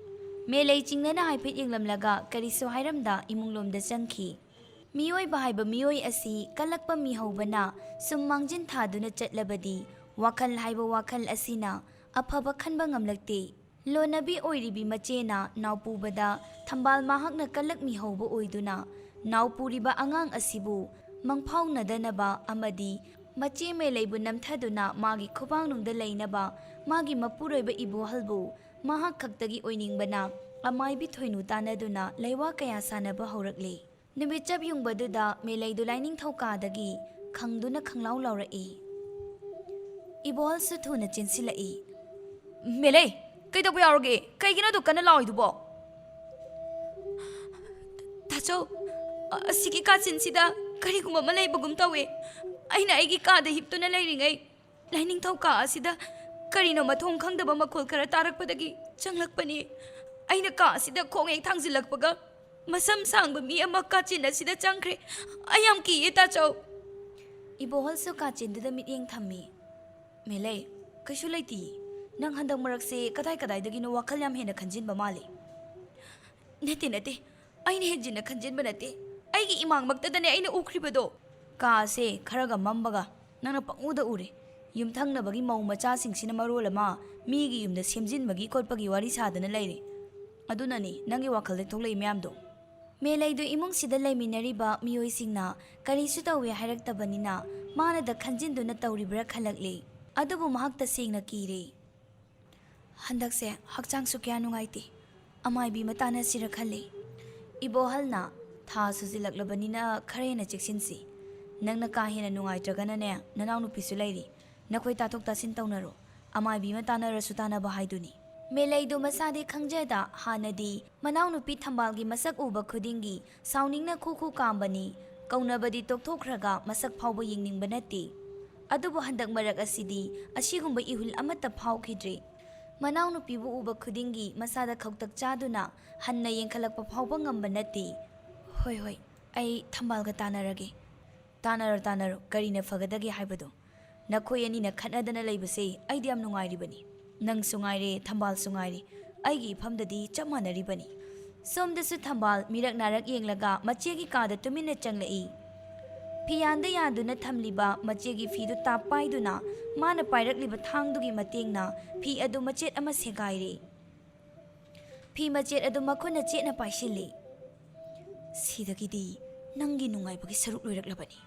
ꯃꯦꯂꯩ ꯆꯤꯡꯅꯅ ꯍꯥꯏꯐꯦꯠ ꯌꯦꯡꯂꯝꯂꯒ ꯀꯔꯤꯁꯨ ꯍꯥꯏꯔꯝꯗ ꯏꯃꯨꯡꯂꯣꯝꯗ ꯆꯪꯈꯤ꯫ ꯃꯤꯑꯣꯏꯕ ꯍꯥꯏꯕ ꯃꯤꯑꯣꯏ ꯑꯁꯤ ꯀꯜꯂꯛꯄ ꯃꯤꯍꯧꯕꯅ ꯁꯨꯝ ꯃꯥꯡꯖꯤꯟ ꯊꯥꯗꯨꯅ ꯆꯠꯂꯕꯗꯤ ꯋꯥꯈꯜ ꯍꯥꯏꯕ ꯋꯥꯈꯜ ꯑꯁꯤꯅ ꯑꯐꯕ ꯈꯟꯕ ꯉꯝꯂꯛꯇꯦ꯫ ꯂꯣꯟꯅꯕꯤ ꯑꯣꯏꯔꯤꯕꯤ ꯃꯆꯦꯅ ꯅꯥꯎꯄꯨꯕꯗ ꯊꯝꯕꯥꯜ ꯃꯍꯥꯛꯅ ꯀꯜꯂꯛꯃꯤ ꯍꯧꯕ ꯑꯣꯏꯗꯨꯅ ꯅꯥꯎꯄꯨꯔꯤꯕ ꯑꯉꯥꯡ ꯑꯁꯤꯕꯨ ꯃꯪꯐꯥꯎꯅꯗꯅꯕ ꯑꯃꯗꯤ ꯃꯆꯦ ꯃꯦꯂꯩꯕꯨ ꯅꯝꯊꯗꯨꯅ ꯃꯥꯒꯤ ꯈꯨꯕꯥꯡꯅꯨꯡꯗ ꯂꯩꯅꯕ ꯃꯥꯒꯤ ꯃꯄꯨꯔꯣꯏꯕ ꯏꯕꯣꯍꯜꯕꯨ ꯃꯍꯥꯛ ꯈꯛꯇꯒꯤ ꯑꯣꯏꯅꯤꯡꯕꯅ ꯑꯃꯥꯏꯕꯤ ꯊꯣꯏꯅꯨ ꯇꯥꯟꯅꯗꯨꯅ ꯂꯩꯋꯥ ꯀꯌꯥ ꯁꯥꯟꯅꯕ ꯍꯧꯔꯛꯂꯦ꯫ ꯅꯨꯃꯤꯠ ꯆꯞ ꯌꯨꯡꯕꯗꯨꯗ ꯃꯦꯂꯩꯗꯨ ꯂꯥꯏꯅꯤꯡꯊꯧ ꯀꯥꯗꯒꯤ ꯈꯪꯗꯨꯅ ꯈꯪꯂꯥꯎ ꯂꯥꯎꯔꯛꯏ꯫ ꯏꯕꯣꯍꯜꯁꯨ ꯊꯨꯅ ꯆꯦꯟꯁꯤꯜꯂꯛꯏ꯫ "ꯃꯦꯂꯩ, ꯀꯩꯗꯧꯕ ꯌꯥꯎꯔꯒꯦ? ꯀꯩꯒꯤꯅꯣ ꯑꯗꯨꯛ ꯀꯟꯅ ꯂꯥꯎꯔꯤꯗꯨꯕꯣ?" "ꯇꯥꯆꯧ, ꯑꯁꯤꯒꯤ ꯀꯥꯆꯤꯟꯁꯤꯗ ꯀꯔꯤꯒꯨꯝꯕ ꯑꯃ ꯂꯩꯕꯒꯨꯝ ꯇꯧꯋꯦ꯫ ꯑꯩꯅ ꯑꯩꯒꯤ ꯀꯥꯗ ꯍꯤꯞꯇꯨꯅ ꯂꯩꯔꯤꯉꯩ ꯂꯥꯏꯅꯤꯡꯊꯧ ꯀꯥ ꯑꯁꯤꯗ ꯀꯔꯤꯅꯣ ꯃꯊꯣꯡ ꯈꯪꯗꯕ ꯃꯈꯣꯜ ꯈꯔ ꯇꯥꯔꯛꯄꯗꯒꯤ ꯆꯪꯂꯛꯄꯅꯤ꯫ ꯑꯩꯅ ꯀꯥ ꯑꯁꯤꯗ ꯈꯣꯡ ꯍꯦꯛ ꯊꯥꯡꯖꯤꯜꯂꯛꯄꯒ ꯃꯁꯝ ꯁꯥꯡꯕ ꯃꯤ ꯑꯃ ꯀꯥꯆꯤꯟ ꯑꯁꯤꯗ ꯆꯪꯈ꯭ꯔꯦ꯫ ꯑꯩ ꯌꯥꯝ ꯀꯤꯌꯦ, ꯇꯥꯆꯧ꯫" ꯏꯕꯣꯍꯜꯁꯨ ꯀꯥꯆꯤꯟꯗꯨꯗ ꯃꯤꯠꯌꯦꯡ ꯊꯝꯃꯤ꯫ "ꯃꯦꯂꯩ, ꯀꯩꯁꯨ ꯂꯩꯇꯤꯌꯦ꯫ ꯅꯪ ꯍꯟꯗꯛ ꯃꯔꯛꯁꯦ ꯀꯗꯥꯏ ꯀꯗꯥꯏꯗꯒꯤꯅꯣ ꯋꯥꯈꯜ ꯌꯥꯝ ꯍꯦꯟꯅ ꯈꯟꯖꯤꯟꯕ ꯃꯥꯜꯂꯤ꯫" "ꯅꯠꯇꯦ, ꯅꯠꯇꯦ꯫ ꯑꯩꯅ ꯍꯦꯟꯖꯤꯟꯅ ꯈꯟꯖꯤꯟꯕ ꯅꯠꯇꯦ꯫ ꯑꯩꯒꯤ ꯏꯃꯥꯡꯃꯛꯇꯗꯅꯦ ꯑꯩꯅ ꯎꯈ꯭ꯔꯤꯕꯗꯣ꯫" "ꯀꯥꯁꯦ ꯈꯔꯒ ꯃꯝꯕꯒ ꯅꯪꯅ ꯄꯪꯎꯗ ꯎꯔꯦ꯫ ꯌꯨꯝꯊꯪꯅꯕꯒꯤ ꯃꯧ ꯃꯆꯥꯁꯤꯡꯁꯤꯅ ꯃꯔꯣꯜ ꯑꯃ ꯃꯤꯒꯤ ꯌꯨꯝꯗ ꯁꯦꯝꯖꯤꯟꯕꯒꯤ ꯈꯣꯠꯄꯒꯤ ꯋꯥꯔꯤ ꯁꯥꯗꯅ ꯂꯩꯔꯤ꯫ ꯑꯗꯨꯅꯅꯤ ꯅꯪꯒꯤ ꯋꯥꯈꯜꯗ ꯊꯣꯛꯂꯛꯏ ꯃꯌꯥꯝꯗꯣ꯫ ꯃꯦꯂꯩꯗꯨ ꯏꯃꯨꯡꯁꯤꯗ ꯂꯩꯃꯤꯟꯅꯔꯤꯕ ꯃꯤꯑꯣꯏꯁꯤꯡꯅ ꯀꯔꯤꯁꯨ ꯇꯧꯏ ꯍꯥꯏꯔꯛꯇꯕꯅꯤꯅ ꯃꯥꯅꯗ ꯈꯟꯖꯤꯟꯗꯨꯅ ꯇꯧꯔꯤꯕ꯭ꯔꯥ ꯈꯜꯂꯛꯂꯤ꯫ ꯑꯗꯨꯕꯨ ꯃꯍꯥꯛ ꯇꯁꯦꯡꯅ ꯀꯤꯔꯦ꯫ ꯍꯟꯗꯛꯁꯦ ꯍꯛꯆꯥꯡꯁꯨ ꯀꯌꯥ ꯅꯨꯡꯉꯥꯏꯇꯦ꯫ ꯑꯃꯥꯏꯕꯤ ꯑꯃ ꯇꯥꯟꯅꯁꯤꯔ ꯈꯜꯂꯤ꯫ ꯏꯕꯣꯍꯜꯅ, "ꯊꯥ ꯁꯨꯖꯤꯜꯂꯛꯂꯕꯅꯤꯅ ꯈꯔ ꯍꯦꯟꯅ ꯆꯦꯛꯁꯤꯟꯁꯤ꯫ ꯅꯪꯅ ꯀꯥ ꯍꯦꯟꯅ ꯅꯨꯡꯉꯥꯏꯇ꯭ꯔꯒꯅꯅꯦ, ꯅꯅꯥꯎꯅꯨꯄꯤꯁꯨ ꯂꯩꯔꯤ꯫ ꯅꯈꯣꯏ ꯇꯥꯊꯣꯛ ꯇꯥꯁꯤꯟ ꯇꯧꯅꯔꯣ꯫ ꯑꯃꯥꯏꯕꯤ ꯑꯃ ꯇꯥꯟꯅꯔꯁꯨ ꯇꯥꯟꯅꯕ ꯍꯥꯏꯗꯨꯅꯤ꯫" ꯃꯦꯂꯩꯗꯨ ꯃꯁꯥꯗꯤ ꯈꯪꯖꯗ ꯍꯥꯟꯅꯗꯤ ꯃꯅꯥꯎꯅꯨꯄꯤ ꯊꯝꯕꯥꯜꯒꯤ ꯃꯁꯛ ꯎꯕ ꯈꯨꯗꯤꯡꯒꯤ ꯁꯥꯎꯅꯤꯡꯅ ꯈꯨ ꯈꯨ ꯀꯥꯝꯕꯅꯤ꯫ ꯀꯧꯅꯕꯗꯤ ꯇꯣꯛꯊꯣꯛꯈ꯭ꯔꯒ ꯃꯁꯛ ꯐꯥꯎꯕ ꯌꯦꯡꯅꯤꯡꯕ ꯅꯠꯇꯦ꯫ ꯑꯗꯨꯕꯨ ꯍꯟꯗꯛ ꯃꯔꯛ ꯑꯁꯤꯗꯤ ꯑꯁꯤꯒꯨꯝꯕ ꯏꯍꯨꯜ ꯑꯃꯠꯇ ꯐꯥꯎꯈꯤꯗ꯭ꯔꯦ꯫ ꯃꯅꯥꯎꯅꯨꯄꯤꯕꯨ ꯎꯕ ꯈꯨꯗꯤꯡꯒꯤ ꯃꯁꯥꯗ ꯈꯧꯇꯛ ꯆꯥꯗꯨꯅ ꯍꯟꯅ ꯌꯦꯡꯈꯠꯂꯛꯄ ꯐꯥꯎꯕ ꯉꯝꯕ ꯅꯠꯇꯦ꯫ "ꯍꯣꯏ, ꯍꯣꯏ, ꯑꯩ ꯊꯝꯕꯥꯜꯒ ꯇꯥꯟꯅꯔꯒꯦ꯫" "ꯇꯥꯟꯅꯔꯣ, ꯇꯥꯟꯅꯔꯣ, ꯀꯔꯤꯅ ꯐꯒꯗꯒꯦ ꯍꯥꯏꯕꯗꯣ꯫ ꯅꯈꯣꯏ ꯑꯅꯤꯅ ꯈꯠꯅꯗꯅ ꯂꯩꯕꯁꯦ ꯑꯩꯗꯤ ꯌꯥꯝ ꯅꯨꯡꯉꯥꯏꯔꯤꯕꯅꯤ꯫ ꯅꯪꯁꯨ ꯉꯥꯏꯔꯦ, ꯊꯝꯕꯥꯜꯁꯨ ꯉꯥꯏꯔꯦ, ꯑꯩꯒꯤ ꯏꯐꯝꯗꯗꯤ ꯆꯞ ꯃꯥꯟꯅꯔꯤꯕꯅꯤ꯫" ꯁꯣꯝꯗꯁꯨ ꯊꯝꯕꯥꯜ ꯃꯤꯔꯛ ꯅꯥꯔꯛ ꯌꯦꯡꯂꯒ ꯃꯆꯦꯒꯤ ꯀꯥꯗ ꯇꯨꯃꯤꯟꯅ ꯆꯪꯂꯛꯏ꯫ ꯐꯤ ꯌꯥꯟꯗ ꯌꯥꯟꯗꯨꯅ ꯊꯝꯂꯤꯕ ꯃꯆꯦꯒꯤ ꯐꯤꯗꯨ ꯇꯥꯞ ꯄꯥꯏꯗꯨꯅ ꯃꯥꯅ ꯄꯥꯏꯔꯛꯂꯤꯕ ꯊꯥꯡꯗꯨꯒꯤ ꯃꯇꯦꯡꯅ ꯐꯤ ꯑꯗꯨ ꯃꯆꯦꯠ ꯑꯃ ꯁꯦꯒꯥꯏꯔꯦ꯫ ꯐꯤ ꯃꯆꯦꯠ ꯑꯗꯨ ꯃꯈꯨꯠꯅ ꯆꯦꯠꯅ ꯄꯥꯏꯁꯤꯜꯂꯤ꯫ "ꯁꯤꯗꯒꯤꯗꯤ ꯅꯪꯒꯤ ꯅꯨꯡꯉꯥꯏꯕꯒꯤ ꯁꯔꯨꯛ ꯂꯣꯏꯔꯛꯂꯕꯅꯤ꯫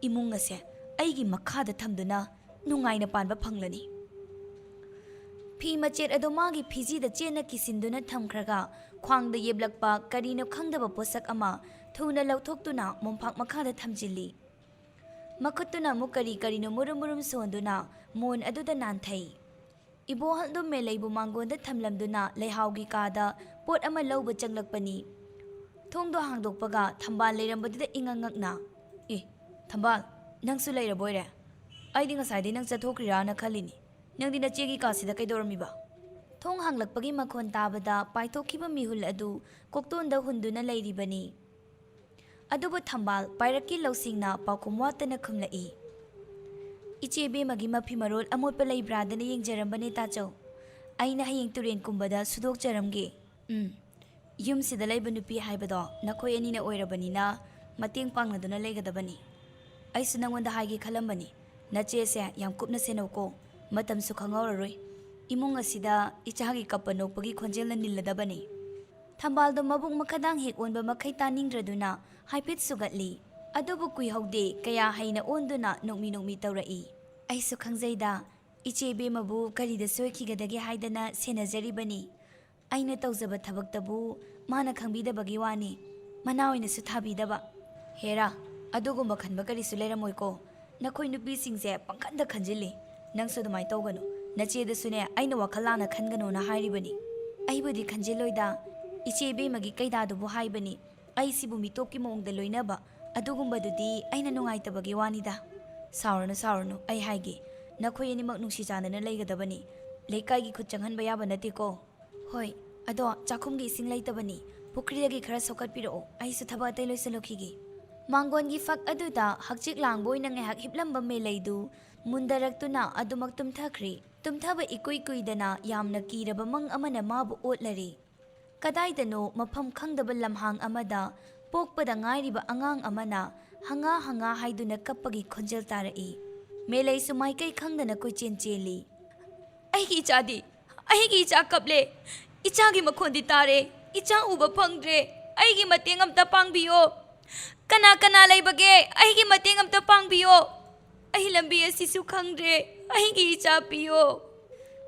ꯏꯃꯨꯡ ꯑꯁꯦ ꯑꯩꯒꯤ ꯃꯈꯥꯗ ꯊꯝꯗꯨꯅ ꯅꯨꯡꯉꯥꯏꯅ ꯄꯥꯟꯕ ꯐꯪꯂꯅꯤ꯫" ꯐꯤ ꯃꯆꯦꯠ ꯑꯗꯨ ꯃꯥꯒꯤ ꯐꯤꯖꯤꯗ ꯆꯦꯠꯅ ꯀꯤꯁꯤꯟꯗꯨꯅ ꯊꯝꯈ꯭ꯔꯒ ꯈ꯭ꯋꯥꯡꯗ ꯌꯦꯞꯂꯛꯄ ꯀꯔꯤꯅꯣ ꯈꯪꯗꯕ ꯄꯣꯠꯁꯛ ꯑꯃ ꯊꯨꯅ ꯂꯧꯊꯣꯛꯇꯨꯅ ꯃꯣꯝꯄꯥꯛ ꯃꯈꯥꯗ ꯊꯝꯖꯤꯜꯂꯤ꯫ ꯃꯈꯨꯠꯇꯨꯅ ꯑꯃꯨꯛ ꯀꯔꯤ ꯀꯔꯤꯅꯣ ꯃꯨꯔꯨꯝ ꯃꯨꯔꯨꯝ ꯁꯣꯟꯗꯨꯅ ꯃꯣꯟ ꯑꯗꯨꯗ ꯅꯥꯟꯊꯩ꯫ ꯏꯕꯣꯍꯜꯗꯨ ꯃꯦꯂꯩꯕꯨ ꯃꯥꯡꯒꯣꯟꯗ ꯊꯝꯂꯝꯗꯨꯅ ꯂꯩꯍꯥꯎꯒꯤ ꯀꯥꯗ ꯄꯣꯠ ꯑꯃ ꯂꯧꯕ ꯆꯪꯂꯛꯄꯅꯤ꯫ ꯊꯣꯡꯗꯣ ꯍꯥꯡꯗꯣꯛꯄꯒ ꯊꯝꯕꯥꯜ ꯂꯩꯔꯝꯕꯗꯨꯗ ꯏꯉꯛ ꯉꯛꯅ, "ꯑꯦ, ꯊꯝꯕꯥꯜ, ꯅꯪꯁꯨ ꯂꯩꯔꯕꯣꯏꯔꯦ? ꯑꯩꯗꯤ ꯉꯁꯥꯏꯗꯩ ꯅꯪ ꯆꯠꯊꯣꯛꯈ꯭ꯔꯤꯔꯥꯅ ꯈꯜꯂꯤꯅꯤ꯫ ꯅꯪꯗꯤ ꯅꯆꯦꯒꯤ ꯀꯥꯁꯤꯗ ꯀꯩꯗꯧꯔꯝꯃꯤꯕ?" ꯊꯣꯡ ꯍꯥꯡꯂꯛꯄꯒꯤ ꯃꯈꯣꯟ ꯇꯥꯕꯗ ꯄꯥꯏꯊꯣꯛꯈꯤꯕ ꯃꯤꯍꯨꯜ ꯑꯗꯨ ꯀꯣꯛꯇꯣꯟꯗ ꯍꯨꯟꯗꯨꯅ ꯂꯩꯔꯤꯕꯅꯤ꯫ ꯑꯗꯨꯕꯨ ꯊꯝꯕꯥꯜ ꯄꯥꯏꯔꯛꯀꯤ ꯂꯧꯁꯤꯡꯅ ꯄꯥꯎꯈꯨꯝ ꯋꯥꯠꯇꯅ ꯈꯨꯝꯂꯛꯏ꯫ "ꯏꯆꯦ ꯏꯕꯦꯝꯃꯒꯤ ꯃꯐꯤ ꯃꯔꯣꯜ ꯑꯃꯣꯠꯄ ꯂꯩꯕ꯭ꯔꯥꯗꯅ ꯌꯦꯡꯖꯔꯝꯕꯅꯦ ꯇꯥꯆꯧ꯫ ꯑꯩꯅ ꯍꯌꯦꯡ ꯇꯨꯔꯦꯟ ꯀꯨꯝꯕꯗ ꯁꯨꯗꯣꯛꯆꯔꯝꯒꯦ꯫" "ꯎꯝ, ꯌꯨꯝꯁꯤꯗ ꯂꯩꯕ ꯅꯨꯄꯤ ꯍꯥꯏꯕꯗꯣ ꯅꯈꯣꯏ ꯑꯅꯤꯅ ꯑꯣꯏꯔꯕꯅꯤꯅ ꯃꯇꯦꯡ ꯄꯥꯡꯅꯗꯨꯅ ꯂꯩꯒꯗꯕꯅꯤ꯫ ꯑꯩꯁꯨ ꯅꯪꯉꯣꯟꯗ ꯍꯥꯏꯒꯦ ꯈꯜꯂꯝꯕꯅꯤ, "ꯅꯆꯦꯁꯦ ꯌꯥꯝ ꯀꯨꯞꯅ ꯁꯦꯟꯅꯧꯀꯣ, ꯃꯇꯝꯁꯨ ꯈꯪꯍꯧꯔꯔꯣꯏ꯫ ꯏꯃꯨꯡ ꯑꯁꯤꯗ ꯏꯆꯥꯒꯤ ꯀꯞꯄ ꯅꯣꯛꯄꯒꯤ ꯈꯣꯟꯖꯦꯜꯅ ꯅꯤꯜꯂꯗꯕꯅꯤ꯫" ꯊꯝꯕꯥꯜꯗꯣ ꯃꯕꯨꯛ ꯃꯈꯥꯗꯥꯡ ꯍꯦꯛ ꯑꯣꯟꯕ ꯃꯈꯩ ꯇꯥꯅꯤꯡꯗ꯭ꯔꯗꯨꯅ ꯍꯥꯏꯐꯦꯠ ꯁꯨꯒꯠꯂꯤ꯫ ꯑꯗꯨꯕꯨ ꯀꯨꯏꯍꯧꯗꯦ, ꯀꯌꯥ ꯍꯩꯅ ꯑꯣꯟꯗꯨꯅ ꯅꯣꯛꯃꯤ ꯅꯣꯛꯃꯤ ꯇꯧꯔꯛꯏ꯫ "ꯑꯩꯁꯨ ꯈꯪꯖꯩꯗ, ꯏꯆꯦ ꯏꯕꯦꯝꯃꯕꯨ ꯀꯔꯤꯗ ꯁꯣꯏꯈꯤꯒꯗꯒꯦ ꯍꯥꯏꯗꯅ ꯁꯦꯟꯅꯖꯔꯤꯕꯅꯤ꯫ ꯑꯩꯅ ꯇꯧꯖꯕ ꯊꯕꯛꯇꯕꯨ ꯃꯥꯅ ꯈꯪꯕꯤꯗꯕꯒꯤ ꯋꯥꯅꯤ, ꯃꯅꯥ ꯑꯣꯏꯅꯁꯨ ꯊꯥꯕꯤꯗꯕ꯫" "ꯍꯦꯔꯥ, ꯑꯗꯨꯒꯨꯝꯕ ꯈꯟꯕ ꯀꯔꯤꯁꯨ ꯂꯩꯔꯝꯃꯣꯏꯀꯣ꯫ ꯅꯈꯣꯏ ꯅꯨꯄꯤꯁꯤꯡꯁꯦ ꯄꯪꯈꯟꯗ ꯈꯟꯖꯤꯜꯂꯤ꯫ ꯅꯪꯁꯨ ꯑꯗꯨꯃꯥꯏꯅ ꯇꯧꯒꯅꯨ꯫ ꯅꯆꯦꯗꯁꯨꯅꯦ ꯑꯩꯅ ꯋꯥꯈꯜ ꯂꯥꯟꯅ ꯈꯟꯒꯅꯣꯅ ꯍꯥꯏꯔꯤꯕꯅꯤ꯫" "ꯑꯩꯕꯨꯗꯤ ꯈꯟꯖꯤꯜꯂꯣꯏꯗ, ꯏꯆꯦ ꯏꯕꯦꯝꯃꯒꯤ ꯀꯩꯗꯥꯗꯨꯕꯨ ꯍꯥꯏꯕꯅꯤ꯫ ꯑꯩ ꯁꯤꯕꯨ ꯃꯤꯇꯣꯞꯀꯤ ꯃꯑꯣꯡꯗ ꯂꯣꯏꯅꯕ ꯑꯗꯨꯒꯨꯝꯕꯗꯨꯗꯤ ꯑꯩꯅ ꯅꯨꯡꯉꯥꯏꯇꯕꯒꯤ ꯋꯥꯅꯤꯗ꯫" "ꯁꯥꯎꯔꯅꯨ, ꯁꯥꯎꯔꯅꯨ, ꯑꯩ ꯍꯥꯏꯒꯦ, ꯅꯈꯣꯏ ꯑꯅꯤꯃꯛ ꯅꯨꯡꯁꯤ ꯆꯥꯟꯅꯅ ꯂꯩꯒꯗꯕꯅꯤ꯫ ꯂꯩꯀꯥꯏꯒꯤ ꯈꯨꯠ ꯆꯪꯍꯟꯕ ꯌꯥꯕ ꯅꯠꯇꯦꯀꯣ꯫" "ꯍꯣꯏ, ꯑꯗꯣ ꯆꯥꯛꯈꯨꯝꯒꯤ ꯏꯁꯤꯡ ꯂꯩꯇꯕꯅꯤ, ꯄꯨꯈ꯭ꯔꯤꯗꯒꯤ ꯈꯔ ꯁꯣꯛꯀꯠꯄꯤꯔꯛꯑꯣ, ꯑꯩꯁꯨ ꯊꯕꯛ ꯑꯇꯩ ꯂꯣꯏꯁꯤꯜꯂꯨꯈꯤꯒꯦ꯫" ꯃꯥꯡꯒꯣꯟꯒꯤ ꯐꯛ ꯑꯗꯨꯗ ꯍꯛꯆꯤꯛ ꯂꯥꯡꯕ ꯑꯣꯏꯅ ꯉꯥꯏꯍꯥꯛ ꯍꯤꯞꯂꯝꯕ ꯃꯦꯂꯩꯗꯨ ꯃꯨꯟꯗꯔꯛꯇꯨꯅ ꯑꯗꯨꯃꯛ ꯇꯨꯝꯊꯈ꯭ꯔꯦ꯫ ꯇꯨꯝꯊꯕ ꯏꯀꯨꯏ ꯀꯨꯏꯗꯅ ꯌꯥꯝꯅ ꯀꯤꯔꯕ ꯃꯪ ꯑꯃꯅ ꯃꯥꯕꯨ ꯑꯣꯠꯂꯔꯦ꯫ ꯀꯗꯥꯏꯗꯅꯣ ꯃꯐꯝ ꯈꯪꯗꯕ ꯂꯝꯍꯥꯡ ꯑꯃꯗ ꯄꯣꯛꯄꯗ ꯉꯥꯏꯔꯤꯕ ꯑꯉꯥꯡ ꯑꯃꯅ ꯍꯪꯉꯥ ꯍꯪꯉꯥ ꯍꯥꯏꯗꯨꯅ ꯀꯞꯄꯒꯤ ꯈꯣꯟꯖꯦꯜ ꯇꯥꯔꯛꯏ꯫ ꯃꯦꯂꯩꯁꯨ ꯃꯥꯏꯀꯩ ꯈꯪꯗꯅ ꯀꯣꯏꯆꯦꯟ ꯆꯦꯜꯂꯤ꯫ "ꯑꯩꯒꯤ ꯏꯆꯥꯗꯤ? ꯑꯩꯒꯤ ꯏꯆꯥ ꯀꯞꯂꯦ꯫ ꯏꯆꯥꯒꯤ ꯃꯈꯣꯟꯗꯤ ꯇꯥꯔꯦ꯫ ꯏꯆꯥ ꯎꯕ ꯐꯪꯗ꯭ꯔꯦ꯫ ꯑꯩꯒꯤ ꯃꯇꯦꯡ ꯑꯝꯇ ꯄꯥꯡꯕꯤꯌꯣ꯫ ꯀꯅꯥ ꯀꯅꯥ ꯂꯩꯕꯒꯦ? ꯑꯩꯒꯤ ꯃꯇꯦꯡ ꯑꯝꯇ ꯄꯥꯡꯕꯤꯌꯣ꯫ ꯑꯩ ꯂꯝꯕꯤ ꯑꯁꯤꯁꯨ ꯈꯪꯗ꯭ꯔꯦ꯫ ꯑꯩꯒꯤ ꯏꯆꯥ ꯄꯤꯌꯣ꯫"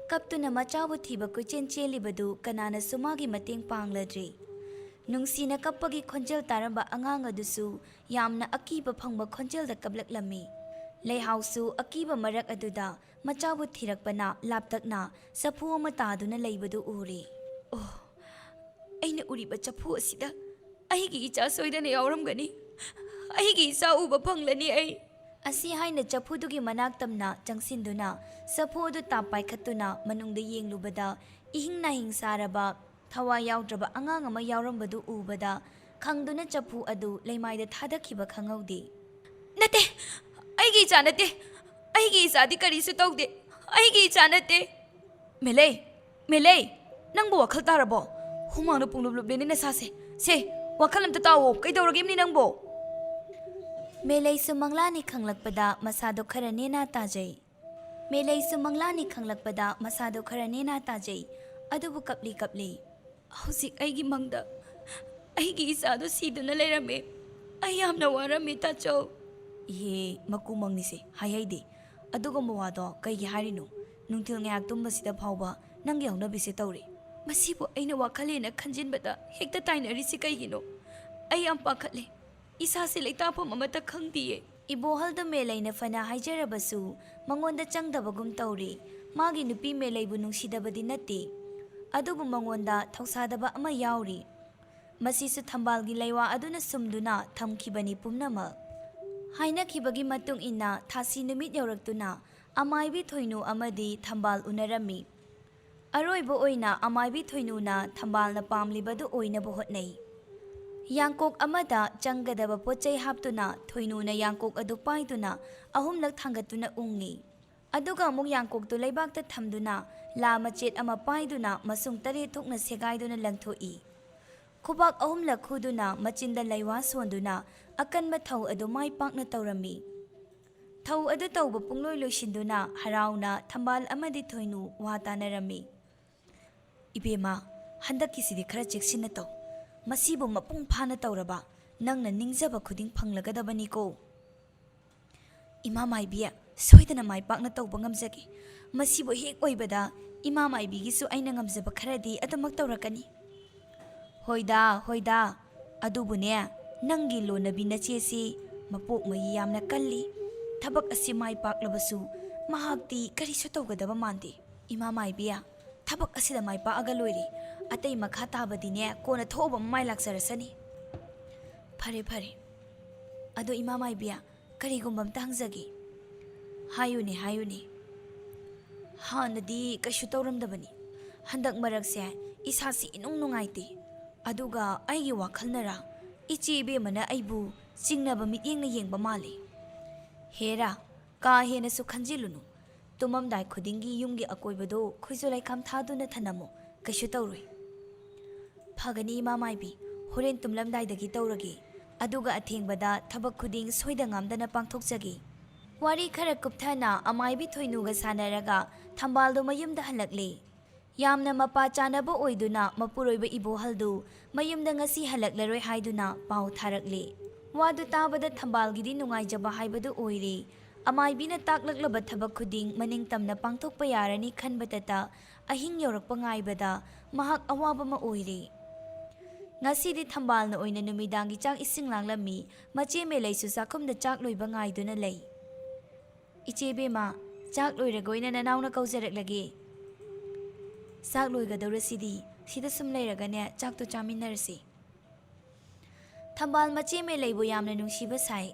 ꯀꯞꯇꯨꯅ ꯃꯆꯥꯕꯨ ꯊꯤꯕ ꯀꯣꯏꯆꯦꯟ ꯆꯦꯜꯂꯤꯕꯗꯨ ꯀꯅꯥꯅꯁꯨ ꯃꯥꯒꯤ ꯃꯇꯦꯡ ꯄꯥꯡꯂꯗ꯭ꯔꯦ꯫ ꯅꯨꯡꯁꯤꯅ ꯀꯞꯄꯒꯤ ꯈꯣꯟꯖꯦꯜ ꯇꯥꯔꯝꯕ ꯑꯉꯥꯡ ꯑꯗꯨꯁꯨ ꯌꯥꯝꯅ ꯑꯀꯤꯕ ꯐꯪꯕ ꯈꯣꯟꯖꯦꯜꯗ ꯀꯞꯂꯛꯂꯝꯃꯤ꯫ ꯂꯩꯍꯥꯎꯁꯨ ꯑꯀꯤꯕ ꯃꯔꯛ ꯑꯗꯨꯗ ꯃꯆꯥꯕꯨ ꯊꯤꯔꯛꯄꯅ ꯂꯥꯞꯇꯛꯅ ꯆꯐꯨ ꯑꯃ ꯇꯥꯗꯨꯅ ꯂꯩꯕꯗꯨ ꯎꯔꯦ꯫ "ꯑꯣ, ꯑꯩꯅ ꯎꯔꯤꯕ ꯆꯐꯨ ꯑꯁꯤꯗ ꯑꯩꯒꯤ ꯏꯆꯥ ꯁꯣꯏꯗꯅ ꯌꯥꯎꯔꯝꯒꯅꯤ꯫ ꯑꯩꯒꯤ ꯏꯆꯥ ꯎꯕ ꯐꯪꯂꯅꯤ ꯑꯩ꯫" ꯑꯁꯤ ꯍꯥꯏꯅ ꯆꯐꯨꯗꯨꯒꯤ ꯃꯅꯥꯛ ꯇꯝꯅ ꯆꯪꯁꯤꯟꯗꯨꯅ ꯆꯐꯨ ꯑꯗꯨ ꯇꯥꯞ ꯄꯥꯏꯈꯠꯇꯨꯅ ꯃꯅꯨꯡꯗ ꯌꯦꯡꯂꯨꯕꯗ ꯏꯍꯤꯡ ꯅꯥꯍꯤꯡ ꯁꯥꯔꯕ ꯊꯋꯥꯏ ꯌꯥꯎꯗ꯭ꯔꯕ ꯑꯉꯥꯡ ꯑꯃ ꯌꯥꯎꯔꯝꯕꯗꯨ ꯎꯕꯗ ꯈꯪꯗꯨꯅ ꯆꯐꯨ ꯑꯗꯨ ꯂꯩꯃꯥꯏꯗ ꯊꯥꯗꯈꯤꯕ ꯈꯪꯍꯧꯗꯦ꯫ "ꯅꯠꯇꯦ, ꯑꯩꯒꯤ ꯏꯆꯥ ꯅꯠꯇꯦ꯫ ꯑꯩꯒꯤ ꯏꯆꯥꯗꯤ ꯀꯔꯤꯁꯨ ꯇꯧꯗꯦ꯫ ꯑꯩꯒꯤ ꯏꯆꯥ ꯅꯠꯇꯦ꯫" "ꯃꯦꯂꯩ, ꯃꯦꯂꯩ, ꯅꯪꯕꯨ ꯋꯥꯈꯜ ꯇꯥꯔꯕꯣ? ꯍꯨꯃꯥꯡꯅ ꯄꯨꯡꯂꯨꯞ ꯂꯨꯞꯂꯦꯅꯦ ꯅꯁꯥꯁꯦ꯫ ꯁꯦ, ꯋꯥꯈꯜ ꯑꯝꯇ ꯇꯥꯎꯑꯣ꯫ ꯀꯩꯗꯧꯔꯒꯦ ꯏꯝꯅꯤ ꯅꯪꯕꯣ?" ꯃꯦꯂꯩꯁꯨ ꯃꯪꯂꯥꯅꯤ ꯈꯪꯂꯛꯄꯗ ꯃꯁꯥꯗꯣ ꯈꯔ ꯅꯦꯅꯥ ꯇꯥꯖꯩ꯫ ꯃꯦꯂꯩꯁꯨ ꯃꯪꯂꯥꯅꯤ ꯈꯪꯂꯛꯄꯗ ꯃꯁꯥꯗꯣ ꯈꯔ ꯅꯦꯅꯥ ꯇꯥꯖꯩ꯫ ꯑꯗꯨꯕꯨ ꯀꯞꯂꯤ ꯀꯞꯂꯤ꯫ "ꯍꯧꯖꯤꯛ ꯑꯩꯒꯤ ꯃꯪꯗ ꯑꯩꯒꯤ ꯏꯆꯥꯗꯣ ꯁꯤꯗꯨꯅ ꯂꯩꯔꯝꯃꯦ꯫ ꯑꯩ ꯌꯥꯝꯅ ꯋꯥꯔꯝꯃꯦ, ꯇꯥꯆꯧ꯫" "ꯏꯍꯦ, ꯃꯀꯨ ꯃꯪꯅꯤꯁꯦ, ꯍꯥꯏꯍꯩꯗꯦ꯫ ꯑꯗꯨꯒꯨꯝꯕ ꯋꯥꯗꯣ ꯀꯩꯒꯤ ꯍꯥꯏꯔꯤꯅꯣ? ꯅꯨꯡꯊꯤꯜ ꯉꯥꯏꯍꯥꯛ ꯇꯨꯝꯕꯁꯤꯗ ꯐꯥꯎꯕ ꯅꯪꯒꯤ ꯍꯧꯅꯕꯤꯁꯦ ꯇꯧꯔꯦ꯫ ꯃꯁꯤꯕꯨ ꯑꯩꯅ ꯋꯥꯈꯜ ꯍꯦꯟꯅ ꯈꯟꯖꯤꯟꯕꯗ ꯍꯦꯛꯇ ꯇꯥꯏꯅꯔꯤꯁꯤ ꯀꯩꯒꯤꯅꯣ? ꯑꯩ ꯌꯥꯝ ꯄꯥꯈꯠꯂꯦ꯫ ꯏꯁꯥꯁꯦ ꯂꯩꯇꯥꯐꯝ ꯑꯃꯠꯇ ꯈꯪꯗꯤꯌꯦ꯫" ꯏꯕꯣꯍꯜꯗꯨ ꯃꯦꯂꯩꯅ ꯐꯅ ꯍꯥꯏꯖꯔꯕꯁꯨ ꯃꯉꯣꯟꯗ ꯆꯪꯗꯕꯒꯨꯝ ꯇꯧꯔꯤ꯫ ꯃꯥꯒꯤ ꯅꯨꯄꯤ ꯃꯦꯂꯩꯕꯨ ꯅꯨꯡꯁꯤꯗꯕꯗꯤ ꯅꯠꯇꯦ, ꯑꯗꯨꯕꯨ ꯃꯉꯣꯟꯗ ꯊꯧꯁꯥꯗꯕ ꯑꯃ ꯌꯥꯎꯔꯤ꯫ ꯃꯁꯤꯁꯨ ꯊꯝꯕꯥꯜꯒꯤ ꯂꯩꯋꯥ ꯑꯗꯨꯅ ꯁꯨꯝꯗꯨꯅ ꯊꯝꯈꯤꯕꯅꯤ ꯄꯨꯝꯅꯃꯛ꯫ ꯍꯥꯏꯅꯈꯤꯕꯒꯤ ꯃꯇꯨꯡ ꯏꯟꯅ ꯊꯥꯁꯤ ꯅꯨꯃꯤꯠ ꯌꯧꯔꯛꯇꯨꯅ ꯑꯃꯥꯏꯕꯤ ꯊꯣꯏꯅꯨ ꯑꯃꯗꯤ ꯊꯝꯕꯥꯜ ꯎꯅꯔꯝꯃꯤ꯫ ꯑꯔꯣꯏꯕ ꯑꯣꯏꯅ ꯑꯃꯥꯏꯕꯤ ꯊꯣꯏꯅꯨꯅ ꯊꯝꯕꯥꯜꯅ ꯄꯥꯝꯂꯤꯕꯗꯨ ꯑꯣꯏꯅꯕ ꯍꯣꯠꯅꯩ꯫ ꯌꯥꯡꯀꯣꯛ ꯑꯃꯗ ꯆꯪꯒꯗꯕ ꯄꯣꯠ ꯆꯩ ꯍꯥꯞꯇꯨꯅ ꯊꯣꯏꯅꯨꯅ ꯌꯥꯡꯀꯣꯛ ꯑꯗꯨ ꯄꯥꯏꯗꯨꯅ ꯑꯍꯨꯝꯂꯛ ꯊꯥꯡꯒꯠꯇꯨꯅ ꯎꯪꯉꯤ꯫ ꯑꯗꯨꯒ ꯑꯃꯨꯛ ꯌꯥꯡꯀꯣꯛꯇꯨ ꯂꯩꯕꯥꯛꯇ ꯊꯝꯗꯨꯅ ꯂꯥ ꯃꯆꯦꯠ ꯑꯃ ꯄꯥꯏꯗꯨꯅ ꯃꯁꯨꯡ ꯇꯔꯦꯠ ꯊꯣꯛꯅ ꯁꯦꯒꯥꯏꯗꯨꯅ ꯂꯪꯊꯣꯛꯏ꯫ ꯈꯨꯕꯥꯛ ꯑꯍꯨꯝꯂꯛ ꯈꯨꯗꯨꯅ ꯃꯆꯤꯟꯗ ꯂꯩꯋꯥ ꯁꯣꯟꯗꯨꯅ ꯑꯀꯟꯕ ꯊꯧ ꯑꯗꯨ ꯃꯥꯏ ꯄꯥꯛꯅ ꯇꯧꯔꯝꯃꯤ꯫ ꯊꯧ ꯑꯗꯨ ꯇꯧꯕ ꯄꯨꯡꯂꯣꯏ ꯂꯣꯏꯁꯤꯟꯗꯨꯅ ꯍꯔꯥꯎꯅ ꯊꯝꯕꯥꯜ ꯑꯃꯗꯤ ꯊꯣꯏꯅꯨ ꯋꯥ ꯇꯥꯅꯔꯝꯃꯤ꯫ "ꯏꯕꯦꯝꯃ, ꯍꯟꯗꯛꯀꯤꯁꯤꯗꯤ ꯈꯔ ꯆꯦꯛꯁꯤꯟꯅ ꯇꯧ꯫ ꯃꯁꯤꯕꯨ ꯃꯄꯨꯡ ꯐꯥꯅ ꯇꯧꯔꯕ ꯅꯪꯅ ꯅꯤꯡꯖꯕ ꯈꯨꯗꯤꯡ ꯐꯪꯂꯒꯗꯕꯅꯤꯀꯣ꯫" "ꯏꯃꯥ ꯃꯥꯏꯕꯤ, ꯁꯣꯏꯗꯅ ꯃꯥꯏ ꯄꯥꯛꯅ ꯇꯧꯕ ꯉꯝꯖꯒꯦ꯫ ꯃꯁꯤꯕꯨ ꯍꯦꯛ ꯑꯣꯏꯕꯗ ꯏꯃꯥ ꯃꯥꯏꯕꯤꯒꯤꯁꯨ ꯑꯩꯅ ꯉꯝꯖꯕ ꯈꯔꯗꯤ ꯑꯗꯨꯃꯛ ꯇꯧꯔꯛꯀꯅꯤ꯫" "ꯍꯣꯏꯗ, ꯍꯣꯏꯗ꯫ ꯑꯗꯨꯕꯨꯅꯦ, ꯅꯪꯒꯤ ꯂꯣꯟꯅꯕꯤ ꯅꯆꯦꯁꯤ ꯃꯄꯣꯛ ꯃꯍꯤ ꯌꯥꯝꯅ ꯀꯜꯂꯤ꯫ ꯊꯕꯛ ꯑꯁꯤ ꯃꯥꯏ ꯄꯥꯛꯂꯕꯁꯨ ꯃꯍꯥꯛꯇꯤ ꯀꯔꯤꯁꯨ ꯇꯧꯒꯗꯕ ꯃꯥꯟꯗꯦ꯫ ꯏꯃꯥ ꯃꯥꯏꯕꯤ, ꯊꯕꯛ ꯑꯁꯤꯗ ꯃꯥꯏ ꯄꯥꯛꯑꯒ ꯂꯣꯏꯔꯦ꯫ ꯑꯇꯩ ꯃꯈꯥ ꯇꯥꯕꯗꯤꯅꯦ ꯀꯣꯟꯅ ꯊꯣꯛꯑꯕ ꯑꯃ ꯃꯥꯏ ꯂꯥꯛꯆꯔꯁꯅꯤ꯫" "ꯐꯔꯦ, ꯐꯔꯦ꯫ ꯑꯗꯣ ꯏꯃꯥ ꯃꯥꯏꯕꯤ, ꯀꯔꯤꯒꯨꯝꯕ ꯑꯝꯇ ꯍꯪꯖꯒꯦ꯫" "ꯍꯥꯏꯌꯨꯅꯦ, ꯍꯥꯏꯌꯨꯅꯦ꯫" "ꯍꯥꯟꯅꯗꯤ ꯀꯩꯁꯨ ꯇꯧꯔꯝꯗꯕꯅꯤ꯫ ꯍꯟꯗꯛ ꯃꯔꯛꯁꯦ ꯏꯁꯥꯁꯤ ꯏꯅꯨꯡ ꯅꯨꯡꯉꯥꯏꯇꯦ꯫ ꯑꯗꯨꯒ ꯑꯩꯒꯤ ꯋꯥꯈꯜꯅꯔ ꯏꯆꯦ ꯏꯕꯦꯝꯃꯅ ꯑꯩꯕꯨ ꯆꯤꯡꯅꯕ ꯃꯤꯠꯌꯦꯡꯅ ꯌꯦꯡꯕ ꯃꯥꯜꯂꯤ꯫" "ꯍꯦꯔꯥ, ꯀꯥ ꯍꯦꯟꯅꯁꯨ ꯈꯟꯖꯤꯜꯂꯨꯅꯨ꯫ ꯇꯨꯝꯃꯝꯗꯥꯏ ꯈꯨꯗꯤꯡꯒꯤ ꯌꯨꯝꯒꯤ ꯑꯀꯣꯏꯕꯗꯣ ꯈꯨꯏꯖꯨ ꯂꯩꯈꯥꯝ ꯊꯥꯗꯨꯅ ꯊꯅꯝꯃꯨ꯫ ꯀꯩꯁꯨ ꯇꯧꯔꯣꯏ꯫" "ꯐꯒꯅꯤ ꯏꯃꯥ ꯃꯥꯏꯕꯤ, ꯍꯣꯔꯦꯟ ꯇꯨꯝꯂꯝꯗꯥꯏꯗꯒꯤ ꯇꯧꯔꯒꯦ꯫ ꯑꯗꯨꯒ ꯑꯊꯦꯡꯕꯗ ꯊꯕꯛ ꯈꯨꯗꯤꯡ ꯁꯣꯏꯗ ꯉꯥꯝꯗꯅ ꯄꯥꯡꯊꯣꯛꯆꯒꯦ꯫ ꯋꯥꯔꯤ ꯈꯔ ꯀꯨꯞꯊꯅ ꯑꯃꯥꯏꯕꯤ ꯊꯣꯏꯅꯨꯒ ꯁꯥꯟꯅꯔꯒ ꯊꯝꯕꯥꯜꯗꯣ ꯃꯌꯨꯝꯗ ꯍꯜꯂꯛꯂꯦ꯫ ꯌꯥꯝꯅ ꯃꯄꯥ ꯆꯥꯅꯕ ꯑꯣꯏꯗꯨꯅ ꯃꯄꯨꯔꯣꯏꯕ ꯏꯕꯣꯍꯜꯗꯨ ꯃꯌꯨꯝꯗ ꯉꯁꯤ ꯍꯜꯂꯛꯂꯔꯣꯏ ꯍꯥꯏꯗꯨꯅ ꯄꯥꯎ ꯊꯥꯔꯛꯂꯦ꯫ ꯋꯥꯗꯨ ꯇꯥꯕꯗ ꯊꯝꯕꯥꯜꯒꯤꯗꯤ ꯅꯨꯡꯉꯥꯏꯖꯕ ꯍꯥꯏꯕꯗꯨ ꯑꯣꯏꯔꯦ꯫ ꯑꯃꯥꯏꯕꯤꯅ ꯇꯥꯛꯂꯛꯂꯕ ꯊꯕꯛ ꯈꯨꯗꯤꯡ ꯃꯅꯤꯡ ꯇꯝꯅ ꯄꯥꯡꯊꯣꯛꯄ ꯌꯥꯔꯅꯤ ꯈꯟꯕꯇꯇ ꯑꯍꯤꯡ ꯌꯧꯔꯛꯄ ꯉꯥꯏꯕꯗ ꯃꯍꯥꯛ ꯑꯋꯥꯕ ꯑꯃ ꯑꯣꯏꯔꯦ꯫ ꯉꯁꯤꯗꯤ ꯊꯝꯕꯥꯜꯅ ꯑꯣꯏꯅ ꯅꯨꯃꯤꯗꯥꯡꯒꯤ ꯆꯥꯛ ꯏꯁꯤꯡ ꯂꯥꯡꯂꯝꯃꯤ꯫ ꯃꯆꯦ ꯃꯦꯂꯩꯁꯨ ꯆꯥꯛꯈꯨꯝꯗ ꯆꯥꯛ ꯂꯣꯏꯕ ꯉꯥꯏꯗꯨꯅ ꯂꯩ꯫ "ꯏꯆꯦ ꯏꯕꯦꯝꯃ, ꯆꯥꯛ ꯂꯣꯏꯔꯒ ꯑꯣꯏꯅ ꯅꯅꯥꯎꯅ ꯀꯧꯖꯔꯛꯂꯒꯦ꯫ ꯆꯥꯛ ꯂꯣꯏꯒꯗꯧꯔꯁꯤꯗꯤ, ꯁꯤꯗ ꯁꯨꯝ ꯂꯩꯔꯒꯅꯦ ꯆꯥꯛꯇꯣ ꯆꯥꯃꯤꯟꯅꯔꯁꯤ꯫" ꯊꯝꯕꯥꯜ ꯃꯆꯦ ꯃꯦꯂꯩꯕꯨ ꯌꯥꯝꯅ ꯅꯨꯡꯁꯤꯕ ꯁꯥꯏ꯫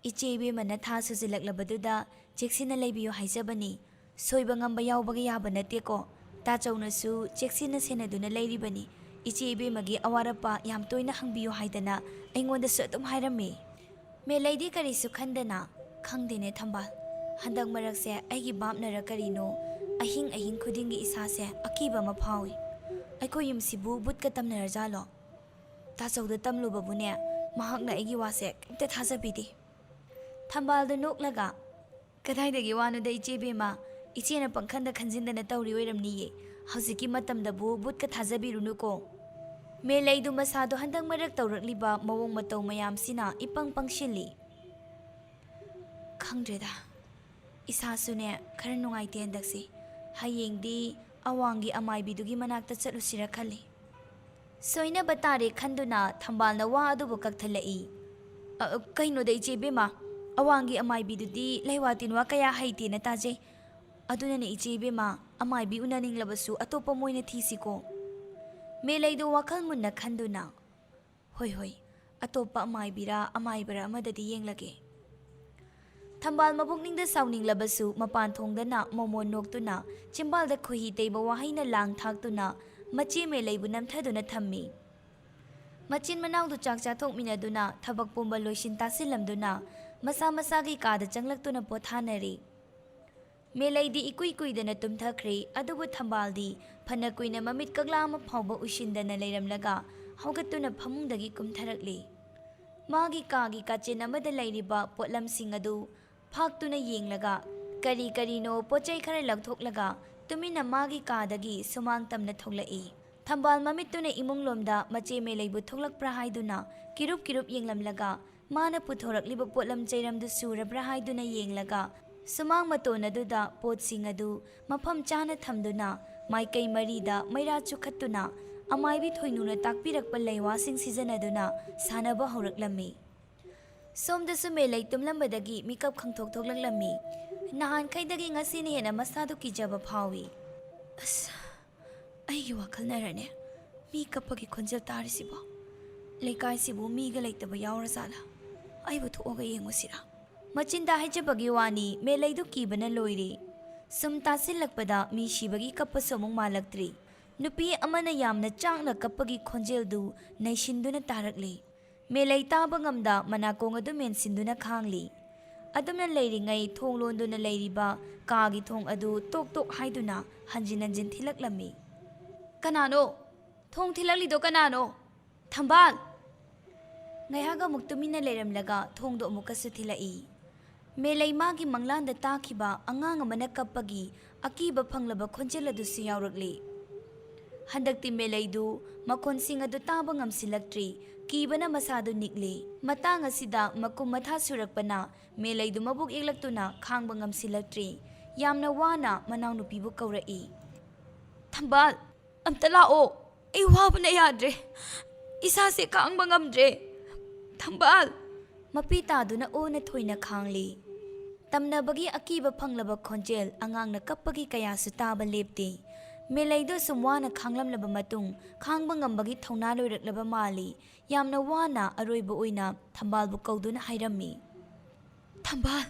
"ꯏꯆꯦ ꯏꯕꯦꯝꯃꯅ ꯊꯥ ꯁꯨꯖꯤꯜꯂꯛꯂꯕꯗꯨꯗ ꯆꯦꯛꯁꯤꯟꯅ ꯂꯩꯕꯤꯌꯨ ꯍꯥꯏꯖꯕꯅꯤ꯫ ꯁꯣꯏꯕ ꯉꯝꯕ ꯌꯥꯎꯕꯒ ꯌꯥꯕ ꯅꯠꯇꯦꯀꯣ꯫ ꯇꯥꯆꯧꯅꯁꯨ ꯆꯦꯛꯁꯤꯟꯅ ꯁꯦꯟꯅꯗꯨꯅ ꯂꯩꯔꯤꯕꯅꯤ꯫ ꯏꯆꯦ ꯏꯕꯦꯝꯃꯒꯤ ꯑꯋꯥꯠ ꯑꯄꯥ ꯌꯥꯝ ꯇꯣꯏꯅ ꯍꯪꯕꯤꯌꯨ ꯍꯥꯏꯗꯅ ꯑꯩꯉꯣꯟꯗꯁꯨ ꯑꯗꯨꯝ ꯍꯥꯏꯔꯝꯃꯤ꯫" ꯃꯦꯂꯩꯗꯤ ꯀꯔꯤꯁꯨ ꯈꯟꯗꯅ, "ꯈꯪꯗꯦꯅꯦ ꯊꯝꯕꯥꯜ, ꯍꯟꯗꯛ ꯃꯔꯛꯁꯦ ꯑꯩꯒꯤ ꯕꯥꯞꯅꯔ ꯀꯔꯤꯅꯣ, ꯑꯍꯤꯡ ꯑꯍꯤꯡ ꯈꯨꯗꯤꯡꯒꯤ ꯏꯁꯥꯁꯦ ꯑꯀꯤꯕ ꯑꯃ ꯐꯥꯎꯏ꯫ ꯑꯩꯈꯣꯏ ꯌꯨꯝꯁꯤꯕꯨ ꯕꯨꯠꯀ ꯇꯝꯅꯔꯖꯥꯠꯂꯣ? ꯇꯥꯆꯧꯗ ꯇꯝꯂꯨꯕꯕꯨꯅꯦ, ꯃꯍꯥꯛꯅ ꯑꯩꯒꯤ ꯋꯥꯁꯦ ꯀꯩꯝꯇ ꯊꯥꯖꯕꯤꯗꯦ꯫" ꯊꯝꯕꯥꯜꯗꯨ ꯅꯣꯛꯂꯒ, "ꯀꯗꯥꯏꯗꯒꯤ ꯋꯥꯅꯣꯗ ꯏꯆꯦ ꯏꯕꯦꯝꯃ, ꯏꯆꯦꯅ ꯄꯪꯈꯟꯗ ꯈꯟꯖꯤꯟꯗꯅ ꯇꯧꯔꯤ ꯑꯣꯏꯔꯝꯅꯤꯌꯦ꯫ ꯍꯧꯖꯤꯛꯀꯤ ꯃꯇꯝꯗꯕꯨ ꯕꯨꯠꯀ ꯊꯥꯖꯕꯤꯔꯨꯅꯨꯀꯣ꯫" ꯃꯦꯂꯩꯗꯨ ꯃꯁꯥꯗꯣ ꯍꯟꯗꯛ ꯃꯔꯛ ꯇꯧꯔꯛꯂꯤꯕ ꯃꯑꯣꯡ ꯃꯇꯧ ꯃꯌꯥꯝꯁꯤꯅ ꯏꯄꯪ ꯄꯪꯁꯤꯜꯂꯤ꯫ "ꯈꯪꯗ꯭ꯔꯦꯗ, ꯏꯁꯥꯁꯨꯅꯦ ꯈꯔ ꯅꯨꯡꯉꯥꯏꯇꯦ ꯍꯟꯗꯛꯁꯦ꯫ ꯍꯌꯦꯡꯗꯤ ꯑꯋꯥꯡꯒꯤ ꯑꯃꯥꯏꯕꯤꯗꯨꯒꯤ ꯃꯅꯥꯛꯇ ꯆꯠꯂꯨꯁꯤꯔ ꯈꯜꯂꯤ꯫" ꯁꯣꯏꯅꯕ ꯇꯥꯔꯦ ꯈꯟꯗꯨꯅ ꯊꯝꯕꯥꯜꯅ ꯋꯥ ꯑꯗꯨꯕꯨ ꯀꯛꯊꯠꯂꯛꯏ꯫ "ꯑ, ꯀꯩꯅꯣꯗ ꯏꯆꯦ ꯏꯕꯦꯝꯃ, ꯑꯋꯥꯡꯒꯤ ꯑꯃꯥꯏꯕꯤꯗꯨꯗꯤ ꯂꯩꯋꯥ ꯇꯤꯟꯋꯥ ꯀꯌꯥ ꯍꯩꯇꯦꯅ ꯇꯥꯖꯩ꯫ ꯑꯗꯨꯅꯅꯦ ꯏꯆꯦ ꯏꯕꯦꯝꯃ, ꯑꯃꯥꯏꯕꯤ ꯎꯅꯅꯤꯡꯂꯕꯁꯨ ꯑꯇꯣꯞꯄ ꯃꯣꯏꯅ ꯊꯤꯁꯤꯀꯣ꯫" ꯃꯦꯂꯩꯗꯣ ꯋꯥꯈꯜ ꯃꯨꯟꯅ ꯈꯟꯗꯨꯅ, "ꯍꯣꯏ, ꯍꯣꯏ, ꯑꯇꯣꯞꯄ ꯑꯃꯥꯏꯕꯤꯔꯥ ꯑꯃꯥꯏꯕꯔꯥ ꯑꯃꯗꯗꯤ ꯌꯦꯡꯂꯒꯦ꯫" ꯊꯝꯕꯥꯜ ꯃꯕꯨꯛꯅꯤꯡꯗ ꯁꯥꯎꯅꯤꯡꯂꯕꯁꯨ ꯃꯄꯥꯟ ꯊꯣꯡꯗꯅ ꯃꯣꯃꯣꯟ ꯅꯣꯛꯇꯨꯅ ꯆꯤꯝꯕꯥꯜꯗ ꯈꯣꯏꯍꯤ ꯇꯩꯕ ꯋꯥꯍꯩꯅ ꯂꯥꯡ ꯊꯥꯛꯇꯨꯅ ꯃꯆꯦ ꯃꯦꯂꯩꯕꯨ ꯅꯝꯊꯗꯨꯅ ꯊꯝꯃꯤ꯫ ꯃꯆꯤꯟ ꯃꯅꯥꯎꯗꯨ ꯆꯥꯛ ꯆꯥꯊꯣꯛꯃꯤꯟꯅꯗꯨꯅ ꯊꯕꯛ ꯄꯨꯝꯕ ꯂꯣꯏꯁꯤꯟ ꯇꯥꯁꯤꯜꯂꯝꯗꯨꯅ ꯃꯁꯥ ꯃꯁꯥꯒꯤ ꯀꯥꯗ ꯆꯪꯂꯛꯇꯨꯅ ꯄꯣꯊꯥꯅꯔꯤ꯫ ꯃꯦꯂꯩꯗꯤ ꯏꯀꯨꯏ ꯀꯨꯏꯗꯅ ꯇꯨꯝꯊꯈ꯭ꯔꯦ, ꯑꯗꯨꯕꯨ ꯊꯝꯕꯥꯜꯗꯤ ꯐꯅ ꯀꯨꯏꯅ ꯃꯃꯤꯠ ꯀꯛꯂꯥ ꯑꯃ ꯐꯥꯎꯕ ꯎꯏꯁꯤꯟꯗꯅ ꯂꯩꯔꯝꯂꯒ ꯍꯧꯒꯠꯇꯨꯅ ꯐꯃꯨꯡꯗꯒꯤ ꯀꯨꯝꯊꯔꯛꯂꯦ꯫ ꯃꯥꯒꯤ ꯀꯥꯒꯤ ꯀꯥꯆꯤꯟ ꯑꯃꯗ ꯂꯩꯔꯤꯕ ꯄꯣꯠꯂꯝꯁꯤꯡ ꯑꯗꯨ ꯐꯥꯛꯇꯨꯅ ꯌꯦꯡꯂꯒ, ꯀꯔꯤ ꯀꯔꯤꯅꯣ ꯄꯣꯠ ꯆꯩ ꯈꯔ ꯂꯧꯊꯣꯛꯂꯒ, ꯇꯨꯃꯤꯟꯅ ꯃꯥꯒꯤ ꯀꯥꯗꯒꯤ ꯁꯨꯃꯥꯡ ꯇꯝꯅ ꯊꯣꯛꯂꯛꯏ꯫ ꯊꯝꯕꯥꯜ ꯃꯃꯤꯠꯇꯨꯅ ꯏꯃꯨꯡꯂꯣꯝꯗ ꯃꯆꯦ ꯃꯦꯂꯩꯕꯨ ꯊꯣꯛꯂꯛꯄ꯭ꯔꯥ ꯍꯥꯏꯗꯨꯅ ꯀꯤꯔꯨꯞ ꯀꯤꯔꯨꯞ ꯌꯦꯡꯂꯝꯂꯒ, ꯃꯥꯅ ꯄꯨꯊꯣꯔꯛꯂꯤꯕ ꯄꯣꯠꯂꯝ ꯆꯩꯔꯝꯗꯨ ꯁꯨꯔꯕ꯭ꯔꯥ ꯍꯥꯏꯗꯨꯅ ꯌꯦꯡꯂꯒ, ꯁꯨꯃꯥꯡ ꯃꯇꯣꯟ ꯑꯗꯨꯗ ꯄꯣꯠꯁꯤꯡ ꯑꯗꯨ ꯃꯐꯝ ꯆꯥꯅ ꯊꯝꯗꯨꯅ, ꯃꯥꯏꯀꯩ ꯃꯔꯤꯗ ꯃꯩꯔꯥ ꯆꯨꯈꯠꯇꯨꯅ, ꯑꯃꯥꯏꯕꯤ ꯊꯣꯏꯅꯨꯅ ꯇꯥꯛꯄꯤꯔꯛꯄ ꯂꯩꯋꯥꯁꯤꯡ ꯁꯤꯖꯤꯟꯅꯗꯨꯅ ꯁꯥꯟꯅꯕ ꯍꯧꯔꯛꯂꯝꯃꯤ꯫ ꯁꯣꯝꯗꯁꯨ ꯃꯦꯂꯩ ꯇꯨꯝꯂꯝꯕꯗꯒꯤ ꯃꯤꯀꯞ ꯈꯪꯊꯣꯛ ꯊꯣꯛꯂꯛꯂꯝꯃꯤ꯫ ꯅꯍꯥꯟꯈꯩꯗꯒꯤ ꯉꯁꯤꯅ ꯍꯦꯟꯅ ꯃꯁꯥꯗꯨ ꯀꯤꯖꯕ ꯐꯥꯎꯏ꯫ "ꯑꯁ, ꯑꯩꯒꯤ ꯋꯥꯈꯜꯅꯔꯅꯦ ꯃꯤ ꯀꯞꯄꯒꯤ ꯈꯣꯟꯖꯦꯜ ꯇꯥꯔꯤꯁꯤꯕꯣ? ꯂꯩꯀꯥꯏꯁꯤꯕꯨ ꯃꯤꯒ ꯂꯩꯇꯕ ꯌꯥꯎꯔꯖꯥꯠꯂꯥ? ꯑꯩꯕꯨ ꯊꯣꯛꯑꯒ ꯌꯦꯡꯉꯨꯁꯤꯔꯥ?" ꯃꯆꯤꯟꯗ ꯍꯥꯏꯖꯕꯒꯤ ꯋꯥꯅꯤ, ꯃꯦꯂꯩꯗꯨ ꯀꯤꯕꯅ ꯂꯣꯏꯔꯦ꯫ ꯁꯨꯝ ꯇꯥꯁꯤꯜꯂꯛꯄꯗ ꯃꯤ ꯁꯤꯕꯒꯤ ꯀꯞꯄꯁꯨ ꯑꯃꯨꯛ ꯃꯥꯜꯂꯛꯇ꯭ꯔꯤ꯫ ꯅꯨꯄꯤ ꯑꯃꯅ ꯌꯥꯝꯅ ꯆꯥꯛꯅ ꯀꯞꯄꯒꯤ ꯈꯣꯟꯖꯦꯜꯗꯨ ꯅꯩꯁꯤꯟꯗꯨꯅ ꯇꯥꯔꯛꯂꯦ꯫ ꯃꯦꯂꯩ ꯇꯥꯕ ꯉꯝꯗ ꯃꯅꯥꯀꯣꯡ ꯑꯗꯨ ꯃꯦꯟꯁꯤꯟꯗꯨꯅ ꯈꯥꯡꯂꯤ꯫ ꯑꯗꯨꯝꯅ ꯂꯩꯔꯤꯉꯩ ꯊꯣꯡ ꯂꯣꯟꯗꯨꯅ ꯂꯩꯔꯤꯕ ꯀꯥꯒꯤ ꯊꯣꯡ ꯑꯗꯨ ꯇꯣꯛ ꯇꯣꯛ ꯍꯥꯏꯗꯨꯅ ꯍꯟꯖꯤꯟ ꯍꯟꯖꯤꯟ ꯊꯤꯜꯂꯛꯂꯝꯃꯤ꯫ "ꯀꯅꯥꯅꯣ? ꯊꯣꯡ ꯊꯤꯜꯂꯛꯂꯤꯗꯣ ꯀꯅꯥꯅꯣ? ꯊꯝꯕꯥꯜ!" ꯉꯥꯏꯍꯥꯛ ꯑꯃꯨꯛ ꯇꯨꯃꯤꯟꯅ ꯂꯩꯔꯝꯂꯒ ꯊꯣꯡꯗꯣ ꯑꯃꯨꯛꯀꯁꯨ ꯊꯤꯜꯂꯛꯏ꯫ ꯃꯦꯂꯩ ꯃꯥꯒꯤ ꯃꯪꯂꯥꯟꯗ ꯇꯥꯈꯤꯕ ꯑꯉꯥꯡ ꯑꯃꯅ ꯀꯞꯄꯒꯤ ꯑꯀꯤꯕ ꯐꯪꯂꯕ ꯈꯣꯟꯖꯦꯜ ꯑꯗꯨꯁꯨ ꯌꯥꯎꯔꯛꯂꯤ꯫ ꯍꯟꯗꯛꯇꯤ ꯃꯦꯂꯩꯗꯨ ꯃꯈꯣꯟꯁꯤꯡ ꯑꯗꯨ ꯇꯥꯕ ꯉꯝꯁꯤꯜꯂꯛꯇ꯭ꯔꯤ꯫ ꯀꯤꯕꯅ ꯃꯁꯥꯗꯨ ꯅꯤꯛꯂꯤ꯫ ꯃꯇꯥꯡ ꯑꯁꯤꯗ ꯃꯀꯨꯝ ꯃꯊꯥ ꯁꯨꯔꯛꯄꯅ ꯃꯦꯂꯩꯗꯨ ꯃꯕꯨꯛ ꯏꯛꯂꯛꯇꯨꯅ ꯈꯥꯡꯕ ꯉꯝꯁꯤꯜꯂꯛꯇ꯭ꯔꯤ꯫ ꯌꯥꯝꯅ ꯋꯥꯅ ꯃꯅꯥꯎꯅꯨꯄꯤꯕꯨ ꯀꯧꯔꯛꯏ꯫ "ꯊꯝꯕꯥꯜ, ꯑꯝꯇ ꯂꯥꯛꯑꯣ꯫ ꯑꯩ ꯋꯥꯕꯅ ꯌꯥꯗ꯭ꯔꯦ꯫ ꯏꯁꯥꯁꯦ ꯈꯥꯡꯕ ꯉꯝꯗ꯭ꯔꯦ꯫ ꯊꯝꯕꯥꯜ!" ꯃꯄꯤ ꯇꯥꯗꯨꯅ ꯑꯣꯅ ꯊꯣꯏꯅ ꯈꯥꯡꯂꯤ꯫ ꯇꯝꯅꯕꯒꯤ ꯑꯀꯤꯕ ꯐꯪꯂꯕ ꯈꯣꯟꯖꯦꯜ, ꯑꯉꯥꯡꯅ ꯀꯞꯄꯒꯤ ꯀꯌꯥꯁꯨ ꯇꯥꯕ ꯂꯦꯞꯇꯦ꯫ ꯃꯦꯂꯩꯗꯨ ꯑꯁꯨꯝ ꯋꯥꯅ ꯈꯥꯡꯂꯝꯂꯕ ꯃꯇꯨꯡ, ꯈꯥꯡꯕ ꯉꯝꯕꯒꯤ ꯊꯧꯅꯥ ꯂꯣꯏꯔꯛꯂꯕ ꯃꯥꯜꯂꯤ꯫ ꯌꯥꯝꯅ ꯋꯥꯅ ꯑꯔꯣꯏꯕ ꯑꯣꯏꯅ ꯊꯝꯕꯥꯜꯕꯨ ꯀꯧꯗꯨꯅ ꯍꯥꯏꯔꯝꯃꯤ꯫ "ꯊꯝꯕꯥꯜ,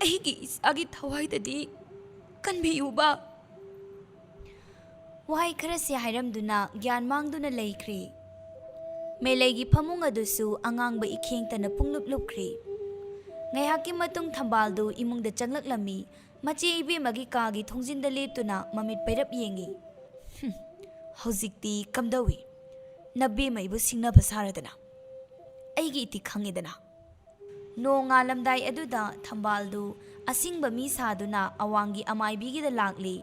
ꯑꯩꯒꯤ ꯏꯆꯥꯒꯤ ꯊꯋꯥꯏꯗꯗꯤ ꯀꯟꯕꯤꯌꯨꯕ!" ꯋꯥꯍꯩ ꯈꯔꯁꯤ ꯍꯥꯏꯔꯝꯗꯨꯅ ꯒ꯭ꯌꯥꯟ ꯃꯥꯡꯗꯨꯅ ꯂꯩꯈ꯭ꯔꯤ꯫ ꯃꯦꯂꯩꯒꯤ ꯐꯃꯨꯡ ꯑꯗꯨꯁꯨ ꯑꯉꯥꯡꯕ ꯏꯈꯦꯡꯇꯅ ꯄꯨꯡꯂꯨꯞ ꯂꯨꯞꯈ꯭ꯔꯤ꯫ ꯉꯥꯏꯍꯥꯛꯀꯤ ꯃꯇꯨꯡ ꯊꯝꯕꯥꯜꯗꯨ ꯏꯃꯨꯡꯗ ꯆꯪꯂꯛꯂꯝꯃꯤ꯫ ꯃꯆꯦ ꯏꯕꯦꯝꯃꯒꯤ ꯀꯥꯒꯤ ꯊꯣꯡꯖꯤꯟꯗ ꯂꯦꯞꯇꯨꯅ ꯃꯃꯤꯠ ꯄꯩꯔꯞ ꯌꯦꯡꯉꯤ꯫ "ꯍꯨꯝ, ꯍꯧꯖꯤꯛꯇꯤ ꯀꯝꯗꯧꯏ? ꯅꯕꯦꯝꯃ ꯑꯩꯕꯨ ꯁꯤꯡꯅꯕ ꯁꯥꯔꯗꯅ?" ꯑꯩꯒꯤ ꯏꯇꯤ ꯈꯪꯉꯤꯗꯅ꯫ ꯅꯣꯡ ꯉꯥꯜꯂꯝꯗꯥꯏ ꯑꯗꯨꯗ ꯊꯝꯕꯥꯜꯗꯨ ꯑꯁꯤꯡꯕ ꯃꯤ ꯁꯥꯗꯨꯅ ꯑꯋꯥꯡꯒꯤ ꯑꯃꯥꯏꯕꯤꯒꯤꯗ ꯂꯥꯛꯂꯤ꯫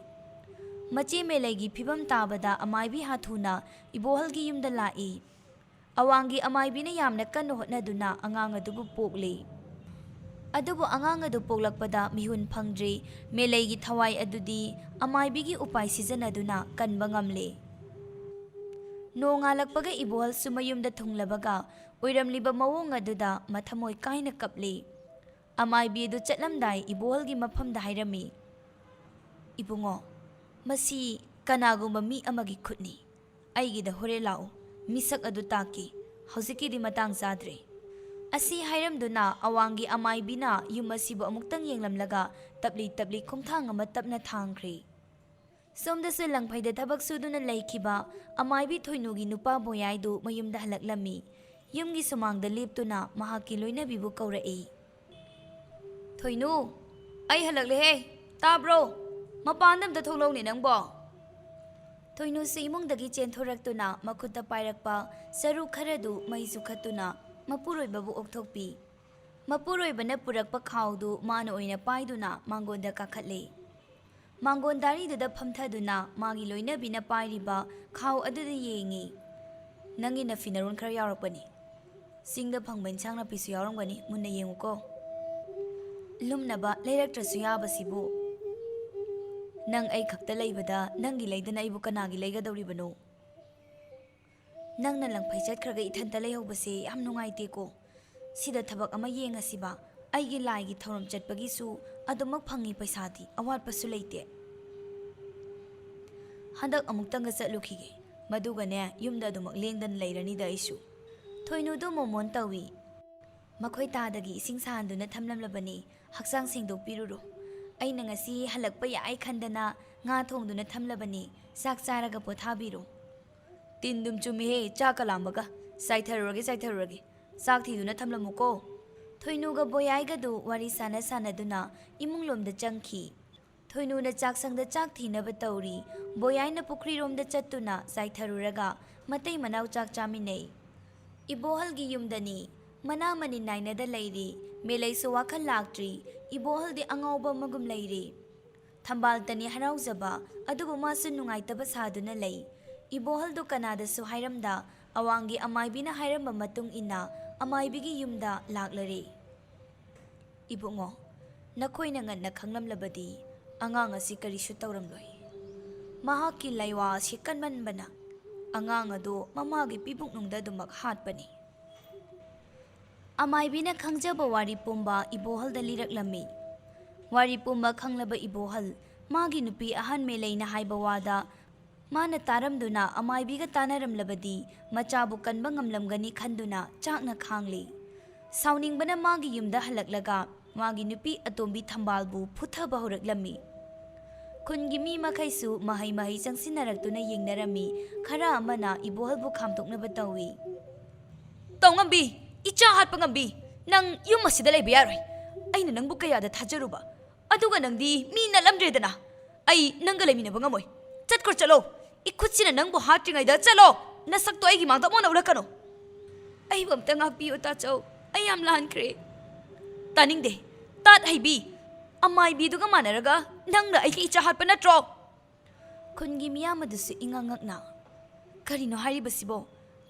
ꯃꯆꯦ ꯃꯦꯂꯩꯒꯤ ꯐꯤꯕꯝ ꯇꯥꯕꯗ ꯑꯃꯥꯏꯕꯤ ꯍꯥꯊꯨꯅ ꯏꯕꯣꯍꯜꯒꯤ ꯌꯨꯝꯗ ꯂꯥꯛꯏ꯫ ꯑꯋꯥꯡꯒꯤ ꯑꯃꯥꯏꯕꯤꯅ ꯌꯥꯝꯅ ꯀꯟꯅ ꯍꯣꯠꯅꯗꯨꯅ ꯑꯉꯥꯡ ꯑꯗꯨꯕꯨ ꯄꯣꯛꯂꯤ꯫ ꯑꯗꯨꯕꯨ ꯑꯉꯥꯡ ꯑꯗꯨ ꯄꯣꯛꯂꯛꯄꯗ ꯃꯤꯍꯨꯟ ꯐꯪꯗ꯭ꯔꯤ꯫ ꯃꯦꯂꯩꯒꯤ ꯊꯋꯥꯏ ꯑꯗꯨꯗꯤ ꯑꯃꯥꯏꯕꯤꯒꯤ ꯎꯄꯥꯏ ꯁꯤꯖꯤꯟꯅꯗꯨꯅ ꯀꯟꯕ ꯉꯝꯂꯦ꯫ ꯅꯣꯡꯉꯥꯜꯂꯛꯄꯒ ꯏꯕꯣꯍꯜꯁꯨ ꯃꯌꯨꯝꯗ ꯊꯨꯡꯂꯕꯒ ꯑꯣꯏꯔꯝꯂꯤꯕ ꯃꯑꯣꯡ ꯑꯗꯨꯗ ꯃꯊꯃꯣꯏ ꯀꯥꯏꯅ ꯀꯞꯂꯤ꯫ ꯑꯃꯥꯏꯕꯤ ꯑꯗꯨ ꯆꯠꯂꯝꯗꯥꯏ ꯏꯕꯣꯍꯜꯒꯤ ꯃꯐꯝꯗ ꯍꯥꯏꯔꯝꯃꯤ, "ꯏꯕꯨꯡꯉꯣ, ꯃꯁꯤ ꯀꯅꯥꯒꯨꯝꯕ ꯃꯤ ꯑꯃꯒꯤ ꯈꯨꯠꯅꯤ꯫ ꯑꯩꯒꯤꯗ ꯍꯣꯔꯦꯟ ꯂꯥꯛꯎ, ꯃꯤꯁꯛ ꯑꯗꯨ ꯇꯥꯛꯀꯦ꯫ ꯍꯧꯖꯤꯛꯀꯤꯗꯤ ꯃꯇꯥꯡ ꯆꯥꯗ꯭ꯔꯦ"꯫ ꯑꯁꯤ ꯍꯥꯏꯔꯝꯗꯨꯅ ꯑꯋꯥꯡꯒꯤ ꯑꯃꯥꯏꯕꯤꯅ ꯌꯨꯝ ꯑꯁꯤꯕꯨ ꯑꯃꯨꯛꯇꯪ ꯌꯦꯡꯂꯝꯂꯒ ꯇꯞꯂꯤ ꯇꯞꯂꯤ ꯈꯣꯡꯊꯥꯡ ꯑꯃ ꯇꯞꯅ ꯊꯥꯡꯈ꯭ꯔꯦ꯫ ꯁꯣꯝꯗꯁꯨ ꯂꯪꯐꯩꯗ ꯊꯕꯛ ꯁꯨꯗꯨꯅ ꯂꯩꯈꯤꯕ ꯑꯃꯥꯏꯕꯤ ꯊꯣꯏꯅꯨꯒꯤ ꯅꯨꯄꯥ ꯕꯣꯌꯥꯏꯗꯨ ꯃꯌꯨꯝꯗ ꯍꯜꯂꯛꯂꯝꯃꯤ꯫ ꯌꯨꯝꯒꯤ ꯁꯨꯃꯥꯡꯗ ꯂꯦꯞꯇꯨꯅ ꯃꯍꯥꯛꯀꯤ ꯂꯣꯏꯅꯕꯤꯕꯨ ꯀꯧꯔꯛꯏ꯫ "ꯊꯣꯏꯅꯨ, ꯑꯩ ꯍꯜꯂꯛꯂꯦꯍꯦ, ꯇꯥꯕ꯭ꯔꯣ? ꯃꯄꯥꯟꯗ ꯑꯝꯇ ꯊꯣꯛꯂꯛꯎꯅꯦ ꯅꯪꯕꯣ"꯫ ꯊꯣꯏꯅꯨꯁꯨ ꯏꯃꯨꯡꯗꯒꯤ ꯆꯦꯟꯊꯣꯔꯛꯇꯨꯅ ꯃꯈꯨꯠꯇ ꯄꯥꯏꯔꯛꯄ ꯆꯔꯨ ꯈꯔꯗꯨ ꯃꯩ ꯆꯨꯈꯠꯇꯨꯅ ꯃꯄꯨꯔꯣꯏꯕꯕꯨ ꯑꯣꯛꯊꯣꯛꯄꯤ꯫ ꯃꯄꯨꯔꯣꯏꯕꯅ ꯄꯨꯔꯛꯄ ꯈꯥꯎꯗꯨ ꯃꯥꯅ ꯑꯣꯏꯅ ꯄꯥꯏꯗꯨꯅ ꯃꯥꯡꯒꯣꯟꯗ ꯀꯥꯈꯠꯂꯦ꯫ ꯃꯥꯡꯒꯣꯟ ꯗꯥꯔꯤꯗꯨꯗ ꯐꯝꯊꯗꯨꯅ ꯃꯥꯒꯤ ꯂꯣꯏꯅꯕꯤꯅ ꯄꯥꯏꯔꯤꯕ ꯈꯥꯎ ꯑꯗꯨꯗ ꯌꯦꯡꯉꯤ꯫ "ꯅꯪꯒꯤ ꯅꯐꯤ ꯅꯔꯣꯟ ꯈꯔ ꯌꯥꯎꯔꯛꯄꯅꯤ꯫ ꯆꯤꯡꯗ ꯐꯪꯕ ꯏꯟꯁꯥꯡ ꯅꯥꯄꯤꯁꯨ ꯌꯥꯎꯔꯝꯒꯅꯤ, ꯃꯨꯟꯅ ꯌꯦꯡꯉꯨꯀꯣ꯫ ꯂꯨꯝꯅꯕ ꯂꯩꯔꯛꯇ꯭ꯔꯁꯨ ꯌꯥꯕꯁꯤꯕꯨ꯫ ꯅꯪ ꯑꯩ ꯈꯛꯇ ꯂꯩꯕꯗ ꯅꯪꯒꯤ ꯂꯩꯗꯅ ꯑꯩꯕꯨ ꯀꯅꯥꯒꯤ ꯂꯩꯒꯗꯧꯔꯤꯕꯅꯣ? ꯅꯪꯅ ꯂꯪꯐꯩ ꯆꯠꯈ꯭ꯔꯒ ꯏꯊꯟꯇ ꯂꯩꯍꯧꯕꯁꯦ ꯌꯥꯝ ꯅꯨꯡꯉꯥꯏꯇꯦꯀꯣ꯫ ꯁꯤꯗ ꯊꯕꯛ ꯑꯃ ꯌꯦꯡꯉꯁꯤꯕ꯫ ꯑꯩꯒꯤ ꯂꯥꯏꯒꯤ ꯊꯧꯔꯝ ꯆꯠꯄꯒꯤꯁꯨ ꯑꯗꯨꯃꯛ ꯐꯪꯉꯤ ꯄꯩꯁꯥꯗꯤ, ꯑꯋꯥꯠꯄꯁꯨ ꯂꯩꯇꯦ꯫ ꯍꯟꯗꯛ ꯑꯃꯨꯛꯇꯪꯒ ꯆꯠꯂꯨꯈꯤꯒꯦ, ꯃꯗꯨꯒꯅꯦ ꯌꯨꯝꯗ ꯑꯗꯨꯃꯛ ꯂꯦꯡꯗꯅ ꯂꯩꯔꯅꯤꯗ ꯑꯩꯁꯨ"꯫ ꯊꯣꯏꯅꯨꯗꯨ ꯃꯣꯃꯣꯟ ꯇꯧꯏ꯫ "ꯃꯈꯣꯏ ꯇꯥꯗꯒꯤ ꯏꯁꯤꯡ ꯁꯥꯍꯟꯗꯨꯅ ꯊꯝꯂꯝꯂꯕꯅꯤ, ꯍꯛꯆꯥꯡ ꯁꯦꯡꯗꯣꯛꯄꯤꯔꯨꯔꯣ꯫ ꯑꯩꯅ ꯉꯁꯤ ꯍꯜꯂꯛꯄ ꯌꯥꯏ ꯈꯟꯗꯅ ꯉꯥ ꯊꯣꯡꯗꯨꯅ ꯊꯝꯂꯕꯅꯤ, ꯆꯥꯛ ꯆꯥꯔꯒ ꯄꯣꯊꯥꯕꯤꯔꯣ"꯫ "ꯇꯤꯟꯗꯨꯝ ꯆꯨꯝꯃꯤꯍꯦ, ꯆꯥꯛꯀ ꯂꯥꯝꯕꯒ꯫ ꯆꯥꯏꯊꯔꯨꯔꯒꯦ, ꯆꯥꯏꯊꯔꯨꯔꯒꯦ꯫ ꯆꯥꯛ ꯊꯤꯗꯨꯅ ꯊꯝꯂꯝꯃꯨꯀꯣ"꯫ ꯊꯣꯏꯅꯨꯒ ꯕꯣꯌꯥꯏꯒꯗꯨ ꯋꯥꯔꯤ ꯁꯥꯟꯅ ꯁꯥꯟꯅꯗꯨꯅ ꯏꯃꯨꯡꯂꯣꯝꯗ ꯆꯪꯈꯤ꯫ ꯊꯣꯏꯅꯨꯅ ꯆꯥꯛꯁꯪꯗ ꯆꯥꯛ ꯊꯤꯅꯕ ꯇꯧꯔꯤ꯫ ꯕꯣꯌꯥꯏꯅ ꯄꯨꯈ꯭ꯔꯤꯔꯣꯝꯗ ꯆꯠꯇꯨꯅ ꯆꯥꯏꯊꯔꯨꯔꯒ ꯃꯇꯩ ꯃꯅꯥꯎ ꯆꯥꯛ ꯆꯥꯃꯤꯟꯅꯩ꯫ ꯏꯕꯣꯍꯜꯒꯤ ꯌꯨꯝꯗꯅꯤ꯫ ꯃꯅꯥ ꯃꯅꯤꯟ ꯅꯥꯏꯅꯗ ꯂꯩꯔꯤ꯫ ꯃꯦꯂꯩꯁꯨ ꯋꯥꯈꯜ ꯂꯥꯛꯇ꯭ꯔꯤ꯫ ꯏꯕꯣꯍꯜꯗꯤ ꯑꯉꯥꯎꯕ ꯑꯃꯒꯨꯝ ꯂꯩꯔꯤ꯫ ꯊꯝꯕꯥꯜꯇꯅꯤ ꯍꯔꯥꯎꯖꯕ, ꯑꯗꯨꯕꯨ ꯃꯥꯁꯨ ꯅꯨꯡꯉꯥꯏꯇꯕ ꯁꯥꯗꯨꯅ ꯂꯩ꯫ ꯏꯕꯣꯍꯜꯗꯨ ꯀꯅꯥꯗꯁꯨ ꯍꯥꯏꯔꯝꯗ, ꯑꯋꯥꯡꯒꯤ ꯑꯃꯥꯏꯕꯤꯅ ꯍꯥꯏꯔꯝꯕ ꯃꯇꯨꯡ ꯏꯟꯅ ꯑꯃꯥꯏꯕꯤꯒꯤ ꯌꯨꯝꯗ ꯂꯥꯛꯂꯔꯦ꯫ "ꯏꯕꯨꯡꯉꯣ, ꯅꯈꯣꯏꯅ ꯉꯟꯅ ꯈꯪꯂꯝꯂꯕꯗꯤ ꯑꯉꯥꯡ ꯑꯁꯤ ꯀꯔꯤꯁꯨ ꯇꯧꯔꯝꯂꯣꯏ꯫ ꯃꯍꯥꯛꯀꯤ ꯂꯩꯋꯥ ꯑꯁꯤ ꯀꯟꯃꯟꯕꯅ ꯑꯉꯥꯡ ꯑꯗꯨ ꯃꯃꯥꯒꯤ ꯄꯤꯕꯨꯛꯅꯨꯡꯗ ꯑꯗꯨꯃꯛ ꯍꯥꯠꯄꯅꯤ꯫" ꯑꯃꯥꯏꯕꯤꯅ ꯈꯪꯖꯕ ꯋꯥꯔꯤ ꯄꯨꯝꯕ ꯏꯕꯣꯍꯜꯗ ꯂꯤꯔꯛꯂꯝꯃꯤ꯫ ꯋꯥꯔꯤ ꯄꯨꯝꯕ ꯈꯪꯂꯕ ꯏꯕꯣꯍꯜ ꯃꯥꯒꯤ ꯅꯨꯄꯤ ꯑꯍꯟ ꯃꯦꯂꯩꯅ ꯍꯥꯏꯕ ꯋꯥꯗ ꯃꯥꯅ ꯇꯥꯔꯝꯗꯨꯅ ꯑꯃꯥꯏꯕꯤꯒ ꯇꯥꯟꯅꯔꯝꯂꯕꯗꯤ ꯃꯆꯥꯕꯨ ꯀꯟꯕ ꯉꯝꯂꯝꯒꯅꯤ ꯈꯟꯗꯨꯅ ꯆꯥꯛꯅ ꯈꯥꯡꯂꯤ꯫ ꯁꯥꯎꯅꯤꯡꯕꯅ ꯃꯥꯒꯤ ꯌꯨꯝꯗ ꯍꯜꯂꯛꯂꯒ ꯃꯥꯒꯤ ꯅꯨꯄꯤ ꯑꯇꯣꯝꯕꯤ ꯊꯝꯕꯥꯜꯕꯨ ꯐꯨꯊꯕ ꯍꯧꯔꯛꯂꯝꯃꯤ꯫ ꯈꯨꯟꯒꯤ ꯃꯤ ꯃꯈꯩꯁꯨ ꯃꯍꯩ ꯃꯍꯩ ꯆꯪꯁꯤꯟꯅꯔꯛꯇꯨꯅ ꯌꯦꯡꯅꯔꯝꯃꯤ꯫ ꯈꯔ ꯑꯃꯅ ꯏꯕꯣꯍꯜꯕꯨ ꯈꯥꯝꯇꯣꯛꯅꯕ ꯇꯧꯏ꯫ "ꯇꯧꯉꯝꯕꯤ, ꯏꯆꯥ ꯍꯥꯠꯄ ꯉꯝꯕꯤ, ꯅꯪ ꯌꯨꯝ ꯑꯁꯤꯗ ꯂꯩꯕ ꯌꯥꯔꯣꯏ꯫ ꯑꯩꯅ ꯅꯪꯕꯨ ꯀꯌꯥꯗ ꯊꯥꯖꯔꯨꯕ, ꯑꯗꯨꯒ ꯅꯪꯗꯤ ꯃꯤ ꯅꯠꯂꯝꯗ꯭ꯔꯦꯗꯅ꯫ ꯑꯩ ꯅꯪꯒ ꯂꯩꯃꯤꯟꯅꯕ ꯉꯝꯃꯣꯏ꯫ ꯆꯠꯈ꯭ꯔꯣ, ꯆꯠꯂꯣ꯫ ꯏꯈꯨꯠꯁꯤꯅ ꯅꯪꯕꯨ ꯍꯥꯠꯇ꯭ꯔꯤꯉꯩꯗ ꯆꯠꯂꯣ꯫ ꯅꯁꯛꯇꯣ ꯑꯩꯒꯤ ꯃꯥꯡꯗ ꯑꯃꯨꯛ ꯍꯟꯅ ꯎꯠꯂꯛꯀꯅꯨ꯫" "ꯑꯩꯕꯨ ꯑꯝꯇ ꯉꯥꯛꯄꯤꯌꯨ ꯇꯥꯆꯧ, ꯑꯩ ꯌꯥꯝ ꯂꯥꯟꯈ꯭ꯔꯦ꯫" "ꯇꯥꯅꯤꯡꯗꯦ, ꯇꯥꯠ ꯍꯩꯕꯤ꯫ ꯑꯃꯥꯏꯕꯤꯗꯨꯒ ꯃꯥꯟꯅꯔꯒ ꯅꯪꯅ ꯑꯩꯒꯤ ꯏꯆꯥ ꯍꯥꯠꯄ ꯅꯠꯇ꯭ꯔꯣ?" ꯈꯨꯟꯒꯤ ꯃꯤꯌꯥꯝ ꯑꯗꯨꯁꯨ ꯏꯉꯛ ꯉꯛꯅ, "ꯀꯔꯤꯅꯣ ꯍꯥꯏꯔꯤꯕꯁꯤꯕꯣ?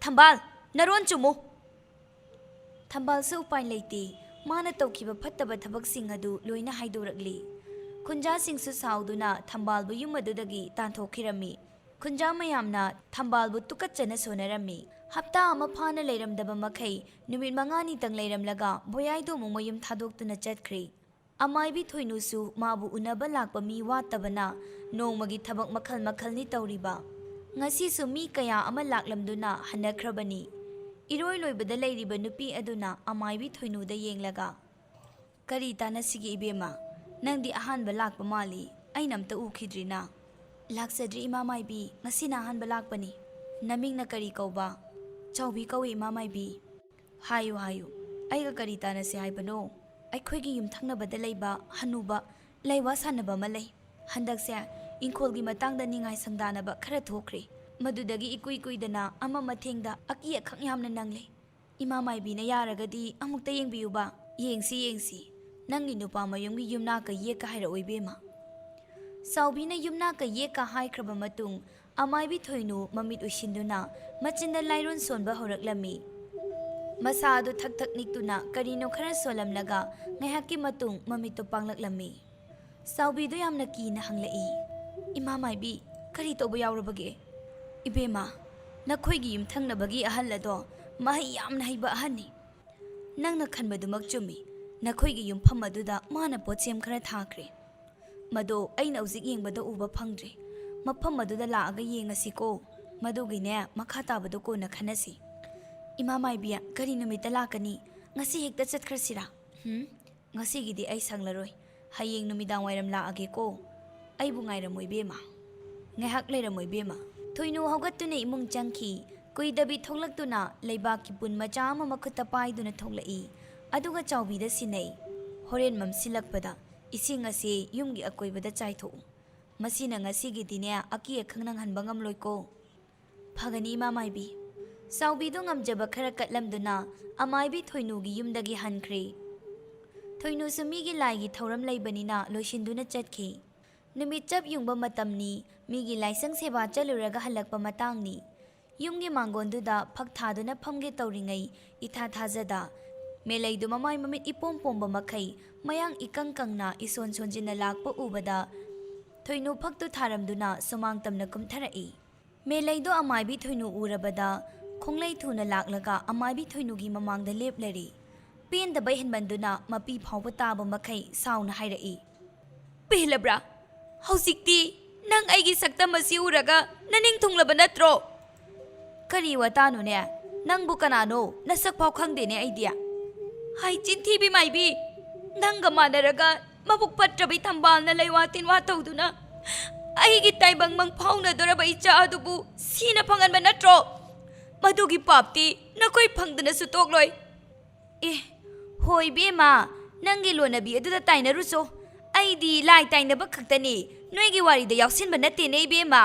ꯊꯝꯕꯥꯜ, ꯅꯔꯣꯟ ꯆꯨꯝꯃꯨ!" ꯊꯝꯕꯥꯜꯁꯨ ꯎꯄꯥꯏ ꯂꯩꯇꯦ꯫ ꯃꯥꯅ ꯇꯧꯈꯤꯕ ꯐꯠꯇꯕ ꯊꯕꯛꯁꯤꯡ ꯑꯗꯨ ꯂꯣꯏꯅ ꯍꯥꯏꯗꯣꯔꯛꯂꯤ꯫ ꯈꯨꯟꯖꯥꯁꯤꯡꯁꯨ ꯁꯥꯎꯗꯨꯅ ꯊꯝꯕꯥꯜꯕꯨ ꯌꯨꯝ ꯑꯗꯨꯗꯒꯤ ꯇꯥꯟꯊꯣꯛꯈꯤꯔꯝꯃꯤ꯫ ꯈꯨꯟꯖꯥ ꯃꯌꯥꯝꯅ ꯊꯝꯕꯥꯜꯕꯨ ꯇꯨꯀꯠꯆꯅ ꯁꯣꯟꯅꯔꯝꯃꯤ꯫ ꯍꯞꯇꯥ ꯑꯃ ꯐꯥꯅ ꯂꯩꯔꯝꯗꯕ ꯃꯈꯩ ꯅꯨꯃꯤꯠ ꯃꯉꯥꯅꯤꯇꯪ ꯂꯩꯔꯝꯂꯒ ꯕꯣꯌꯥꯏꯗꯣ ꯑꯃꯨꯛ ꯃꯌꯨꯝ ꯊꯥꯗꯣꯛꯇꯨꯅ ꯆꯠꯈ꯭ꯔꯦ꯫ ꯑꯃꯥꯏꯕꯤ ꯊꯣꯏꯅꯨꯁꯨ ꯃꯥꯕꯨ ꯎꯅꯕ ꯂꯥꯛꯄ ꯃꯤ ꯋꯥꯠꯇꯕꯅ ꯅꯣꯡꯃꯒꯤ ꯊꯕꯛ ꯃꯈꯜ ꯃꯈꯜꯅꯤ ꯇꯧꯔꯤꯕ꯫ ꯉꯁꯤꯁꯨ ꯃꯤ ꯀꯌꯥ ꯑꯃ ꯂꯥꯛꯂꯝꯗꯨꯅ ꯍꯟꯅꯈ꯭ꯔꯕꯅꯤ꯫ ꯏꯔꯣꯏ ꯂꯣꯏꯕꯗ ꯂꯩꯔꯤꯕ ꯅꯨꯄꯤ ꯑꯗꯨꯅ ꯑꯃꯥꯏꯕꯤ ꯊꯣꯏꯅꯨꯗ ꯌꯦꯡꯂꯒ, "ꯀꯔꯤ ꯇꯥꯟꯅꯁꯤꯒꯦ ꯏꯕꯦꯝꯃ? ꯅꯪꯗꯤ ꯑꯍꯥꯟꯕ ꯂꯥꯛꯄ ꯃꯥꯜꯂꯤ, ꯑꯩꯅ ꯑꯝꯇ ꯎꯈꯤꯗ꯭ꯔꯤꯅ꯫" "ꯂꯥꯛꯆꯗ꯭ꯔꯤ ꯏꯃꯥ ꯃꯥꯏꯕꯤ, ꯉꯁꯤꯅ ꯑꯍꯥꯟꯕ ꯂꯥꯛꯄꯅꯤ꯫ ꯅꯃꯤꯡꯅ ꯀꯔꯤ ꯀꯧꯕ?" "ꯆꯥꯎꯕꯤ ꯀꯧꯏ ꯏꯃꯥ ꯃꯥꯏꯕꯤ꯫" "ꯍꯥꯏꯌꯨ, ꯍꯥꯏꯌꯨ, ꯑꯩꯒ ꯀꯔꯤ ꯇꯥꯟꯅꯁꯤ ꯍꯥꯏꯕꯅꯣ?" "ꯑꯩꯈꯣꯏꯒꯤ ꯌꯨꯝꯊꯪꯅꯕꯗ ꯂꯩꯕ ꯍꯅꯨꯕ ꯂꯩꯋꯥ ꯁꯥꯟꯅꯕ ꯑꯃ ꯂꯩ꯫ ꯍꯟꯗꯛꯁꯦ ꯏꯪꯈꯣꯜꯒꯤ ꯃꯇꯥꯡꯗ ꯅꯤꯡꯉꯥꯏ ꯁꯪꯗꯥꯅꯕ ꯈꯔ ꯊꯣꯛꯈ꯭ꯔꯦ꯫ ꯃꯗꯨꯗꯒꯤ ꯏꯀꯨꯏ ꯀꯨꯏꯗꯅ ꯑꯃ ꯃꯊꯦꯡꯗ ꯑꯀꯤ ꯑꯈꯪ ꯌꯥꯝꯅ ꯅꯪꯂꯦ꯫ "ꯏꯃꯥ ꯃꯥꯏꯕꯤꯅ ꯌꯥꯔꯒꯗꯤ ꯑꯃꯨꯛꯇ ꯌꯦꯡꯕꯤꯌꯨꯕ꯫ ꯌꯦꯡꯁꯤ, ꯌꯦꯡꯁꯤ꯫ ꯅꯪꯒꯤ ꯅꯨꯄꯥ ꯃꯌꯨꯝꯒꯤ ꯌꯨꯝꯅꯥꯛꯀ ꯌꯦꯛꯀ ꯍꯥꯏꯔꯛꯑꯣ, ꯏꯕꯦꯝꯃ꯫" ꯆꯥꯎꯕꯤꯅ ꯌꯨꯝꯅꯥꯛꯀ ꯌꯦꯛꯀ ꯍꯥꯏꯈ꯭ꯔꯕ ꯃꯇꯨꯡ, ꯑꯃꯥꯏꯕꯤ ꯊꯣꯏꯅꯨ ꯃꯃꯤꯠ ꯎꯏꯁꯤꯟꯗꯨꯅ ꯃꯆꯤꯟꯗ ꯂꯥꯏꯔꯣꯟ ꯁꯣꯟꯕ ꯍꯧꯔꯛꯂꯝꯃꯤ꯫ ꯃꯁꯥ ꯑꯗꯨ ꯊꯛ ꯊꯛ ꯅꯤꯛꯇꯨꯅ ꯀꯔꯤꯅꯣ ꯈꯔ ꯁꯣꯜꯂꯝꯂꯒ ꯉꯥꯏꯍꯥꯛꯀꯤ ꯃꯇꯨꯡ ꯃꯃꯤꯠꯇꯨ ꯄꯥꯡꯂꯛꯂꯝꯃꯤ꯫ ꯆꯥꯎꯕꯤꯗꯨ ꯌꯥꯝꯅ ꯀꯤꯅ ꯍꯪꯂꯛꯏ, "ꯏꯃꯥ ꯃꯥꯏꯕꯤ, ꯀꯔꯤ ꯇꯧꯕ ꯌꯥꯎꯔꯕꯒꯦ?" "ꯏꯕꯦꯝꯃ, ꯅꯈꯣꯏꯒꯤ ꯌꯨꯝꯊꯪꯅꯕꯒꯤ ꯑꯍꯜ ꯑꯗꯣ ꯃꯍꯩ ꯌꯥꯝꯅ ꯍꯩꯕ ꯑꯍꯟꯅꯤ꯫ ꯅꯪꯅ ꯈꯟꯕꯗꯨꯃꯛ ꯆꯨꯝꯃꯤ꯫ ꯅꯈꯣꯏꯒꯤ ꯌꯨꯝꯐꯝ ꯑꯗꯨꯗ ꯃꯥꯅ ꯄꯣꯠꯁꯦꯝ ꯈꯔ ꯊꯥꯈ꯭ꯔꯦ꯫ ꯃꯗꯣ ꯑꯩꯅ ꯍꯧꯖꯤꯛ ꯌꯦꯡꯕꯗ ꯎꯕ ꯐꯪꯗ꯭ꯔꯦ꯫ ꯃꯐꯝ ꯑꯗꯨꯗ ꯂꯥꯛꯑꯒ ꯌꯦꯡꯉꯁꯤꯀꯣ꯫ ꯃꯗꯨꯒꯤꯅꯦ, ꯃꯈꯥ ꯇꯥꯕꯗꯣ ꯀꯣꯟꯅ ꯈꯟꯅꯁꯤ꯫ ꯏꯃꯥ ꯃꯥꯏꯕꯤ, ꯀꯔꯤ ꯅꯨꯃꯤꯠꯇ ꯂꯥꯛꯀꯅꯤ? ꯉꯁꯤ ꯍꯦꯛꯇ ꯆꯠꯈ꯭ꯔꯁꯤꯔꯥ?" "ꯍꯨꯝ, ꯉꯁꯤꯒꯤꯗꯤ ꯑꯩ ꯁꯪꯂꯔꯣꯏ꯫ ꯍꯌꯦꯡ ꯅꯨꯃꯤꯗꯥꯡ ꯋꯥꯏꯔꯝ ꯂꯥꯛꯑꯒꯦꯀꯣ꯫ ꯑꯩꯕꯨ ꯉꯥꯏꯔꯝꯃꯣ, ꯏꯕꯦꯝꯃ꯫ ꯉꯥꯏꯍꯥꯛ ꯂꯩꯔꯝꯃꯣ, ꯏꯕꯦꯝꯃ꯫" ꯊꯣꯏꯅꯨ ꯍꯧꯒꯠꯇꯨꯅ ꯏꯃꯨꯡ ꯆꯪꯈꯤ꯫ ꯀꯨꯏꯗꯕꯤ ꯊꯣꯛꯂꯛꯇꯨꯅ ꯂꯩꯕꯥꯛꯀꯤ ꯄꯨꯟ ꯃꯆꯥ ꯑꯃ ꯃꯈꯨꯠꯇ ꯄꯥꯏꯗꯨꯅ ꯊꯣꯛꯂꯛꯏ꯫ ꯑꯗꯨꯒ ꯆꯥꯎꯕꯤꯗ ꯁꯤꯟꯅꯩ꯫ "ꯍꯣꯔꯦꯟ ꯃꯝꯁꯤꯜꯂꯛꯄꯗ ꯏꯁꯤꯡ ꯑꯁꯤ ꯌꯨꯝꯒꯤ ꯑꯀꯣꯏꯕꯗ ꯆꯥꯏꯊꯣꯛꯎ꯫ ꯃꯁꯤꯅ ꯉꯁꯤꯒꯤꯗꯤꯅꯦ, ꯑꯀꯤ ꯑꯈꯪ ꯅꯪꯍꯟꯕ ꯉꯝꯂꯣꯏꯀꯣ꯫" "ꯐꯒꯅꯤ, ꯏꯃꯥ ꯃꯥꯏꯕꯤ꯫" ꯆꯥꯎꯕꯤꯗꯨ ꯉꯝꯖꯕ ꯈꯔ ꯀꯠꯂꯝꯗꯨꯅ ꯑꯃꯥꯏꯕꯤ ꯊꯣꯏꯅꯨꯒꯤ ꯌꯨꯝꯗꯒꯤ ꯍꯟꯈ꯭ꯔꯦ꯫ ꯊꯣꯏꯅꯨꯁꯨ ꯃꯤꯒꯤ ꯂꯥꯏꯒꯤ ꯊꯧꯔꯝ ꯂꯩꯕꯅꯤꯅ ꯂꯣꯏꯁꯤꯟꯗꯨꯅ ꯆꯠꯈꯤ꯫ ꯅꯨꯃꯤꯠ ꯆꯞ ꯌꯨꯡꯕ ꯃꯇꯝꯅꯤ, ꯃꯤꯒꯤ ꯂꯥꯏꯁꯪ ꯁꯦꯕꯥ ꯆꯠꯂꯨꯔꯒ ꯍꯜꯂꯛꯄ ꯃꯇꯥꯡꯅꯤ꯫ ꯌꯨꯝꯒꯤ ꯃꯥꯡꯒꯣꯟꯗꯨꯗ ꯐꯛ ꯊꯥꯗꯨꯅ ꯐꯝꯒꯦ ꯇꯧꯔꯤꯉꯩ, ꯏꯊꯥ ꯊꯥꯖꯗ ꯃꯦꯂꯩꯗꯨ ꯃꯃꯥꯏ ꯃꯃꯤꯠ ꯏꯄꯣꯝ ꯄꯣꯝꯕ ꯃꯈꯩ ꯃꯌꯥꯡ ꯏꯀꯪ ꯀꯪꯅ ꯏꯁꯣꯟ ꯁꯣꯟꯖꯤꯟꯅ ꯂꯥꯛꯄ ꯎꯕꯗ, ꯊꯣꯏꯅꯨ ꯐꯛꯇꯨ ꯊꯥꯔꯝꯗꯨꯅ ꯁꯨꯃꯥꯡ ꯇꯝꯅ ꯀꯨꯝꯊꯔꯛꯏ꯫ ꯃꯦꯂꯩꯗꯣ ꯑꯃꯥꯏꯕꯤ ꯊꯣꯏꯅꯨ ꯎꯔꯕꯗ ꯈꯣꯡꯂꯩ ꯊꯨꯅ ꯂꯥꯛꯂꯒ ꯑꯃꯥꯏꯕꯤ ꯊꯣꯏꯅꯨꯒꯤ ꯃꯃꯥꯡꯗ ꯂꯦꯞꯂꯔꯦ꯫ ꯄꯦꯟꯗꯕ ꯍꯦꯟꯃꯟꯗꯨꯅ ꯃꯄꯤ ꯐꯥꯎꯕ ꯇꯥꯕ ꯃꯈꯩ ꯁꯥꯎꯅ ꯍꯥꯏꯔꯛꯏ, "ꯄꯦꯜꯂꯕ꯭ꯔꯥ? ꯍꯧꯖꯤꯛꯇꯤ ꯅꯪ ꯑꯩꯒꯤ ꯁꯛꯇꯝ ꯑꯁꯤ ꯎꯔꯒ ꯅꯅꯤꯡ ꯊꯨꯡꯂꯕ ꯅꯠꯇ꯭ꯔꯣ?" "ꯀꯔꯤ ꯋꯥꯇꯥꯅꯣꯅꯦ? ꯅꯪꯕꯨ ꯀꯅꯥꯅꯣ? ꯅꯁꯛ ꯐꯥꯎ ꯈꯪꯗꯦꯅꯦ ꯑꯩꯗꯤ꯫" "ꯍꯥꯏ ꯆꯤꯟꯊꯤꯕꯤ ꯃꯥꯏꯕꯤ, ꯅꯪꯒ ꯃꯥꯟꯅꯔꯒ ꯃꯕꯨꯛ ꯐꯠꯇ꯭ꯔꯕꯤ ꯊꯝꯕꯥꯜꯅ ꯂꯩꯋꯥ ꯇꯤꯟꯋꯥ ꯇꯧꯗꯨꯅ ꯑꯩꯒꯤ ꯇꯥꯏꯕꯪ ꯃꯪ ꯐꯥꯎꯅꯗꯣꯔꯕ ꯏꯆꯥ ꯑꯗꯨꯕꯨ ꯁꯤꯅ ꯐꯪꯍꯟꯕ ꯅꯠꯇ꯭ꯔꯣ? ꯃꯗꯨꯒꯤ ꯄꯥꯞꯇꯤ ꯅꯈꯣꯏ ꯐꯪꯗꯅꯁꯨ ꯇꯣꯛꯂꯣꯏ꯫" "ꯑꯦ, ꯍꯣꯏ ꯏꯕꯦꯝꯃ, ꯅꯪꯒꯤ ꯂꯣꯟꯅꯕꯤ ꯑꯗꯨꯗ ꯇꯥꯏꯅꯔꯨꯆꯣ꯫ ꯑꯩꯗꯤ ꯂꯥꯏ ꯇꯥꯏꯅꯕ ꯈꯛꯇꯅꯤ, ꯅꯣꯏꯒꯤ ꯋꯥꯔꯤꯗ ꯌꯥꯎꯁꯤꯟꯕ ꯅꯠꯇꯦꯅꯦ ꯏꯕꯦꯝꯃ꯫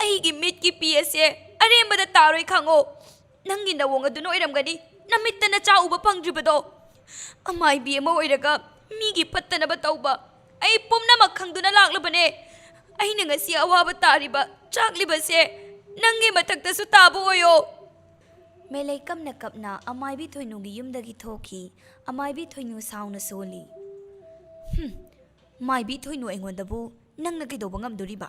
ꯑꯩꯒꯤ ꯃꯤꯠꯀꯤ ꯄꯤ ꯑꯁꯦ ꯑꯔꯦꯝꯕꯗ ꯇꯥꯔꯣꯏ ꯈꯪꯉꯣ꯫ ꯅꯪꯒꯤ ꯅꯋꯣꯡ ꯑꯗꯨꯅ ꯑꯣꯏꯔꯝꯒꯅꯤ, ꯅꯃꯤꯠꯇ ꯅꯆꯥ ꯎꯕ ꯐꯪꯗ꯭ꯔꯤꯕꯗꯣ꯫ ꯑꯃꯥꯏꯕꯤ ꯑꯃ ꯑꯣꯏꯔꯒ ꯃꯤꯒꯤ ꯐꯠꯇꯅꯕ ꯇꯧꯕ ꯑꯩ ꯄꯨꯝꯅꯃꯛ ꯈꯪꯗꯨꯅ ꯂꯥꯛꯂꯕꯅꯦ꯫ ꯑꯩꯅ ꯉꯁꯤ ꯑꯋꯥꯕ ꯇꯥꯔꯤꯕ, ꯆꯥꯛꯂꯤꯕꯁꯦ ꯅꯪꯒꯤ ꯃꯊꯛꯇꯁꯨ ꯇꯥꯕ ꯑꯣꯏꯌꯣ꯫ ꯃꯦꯂꯩ ꯀꯞꯅ ꯀꯞꯅ ꯑꯃꯥꯏꯕꯤ ꯊꯣꯏꯅꯨꯒꯤ ꯌꯨꯝꯗꯒꯤ ꯊꯣꯛꯈꯤ꯫ ꯑꯃꯥꯏꯕꯤ ꯊꯣꯏꯅꯨ ꯁꯥꯎꯅ ꯁꯣꯜꯂꯤ꯫ "ꯍꯨꯝ, ꯃꯥꯏꯕꯤ ꯊꯣꯏꯅꯨ ꯑꯩꯉꯣꯟꯗꯕꯨ ꯅꯪꯅ ꯀꯩꯗꯧꯕ ꯉꯝꯗꯣꯔꯤꯕ?"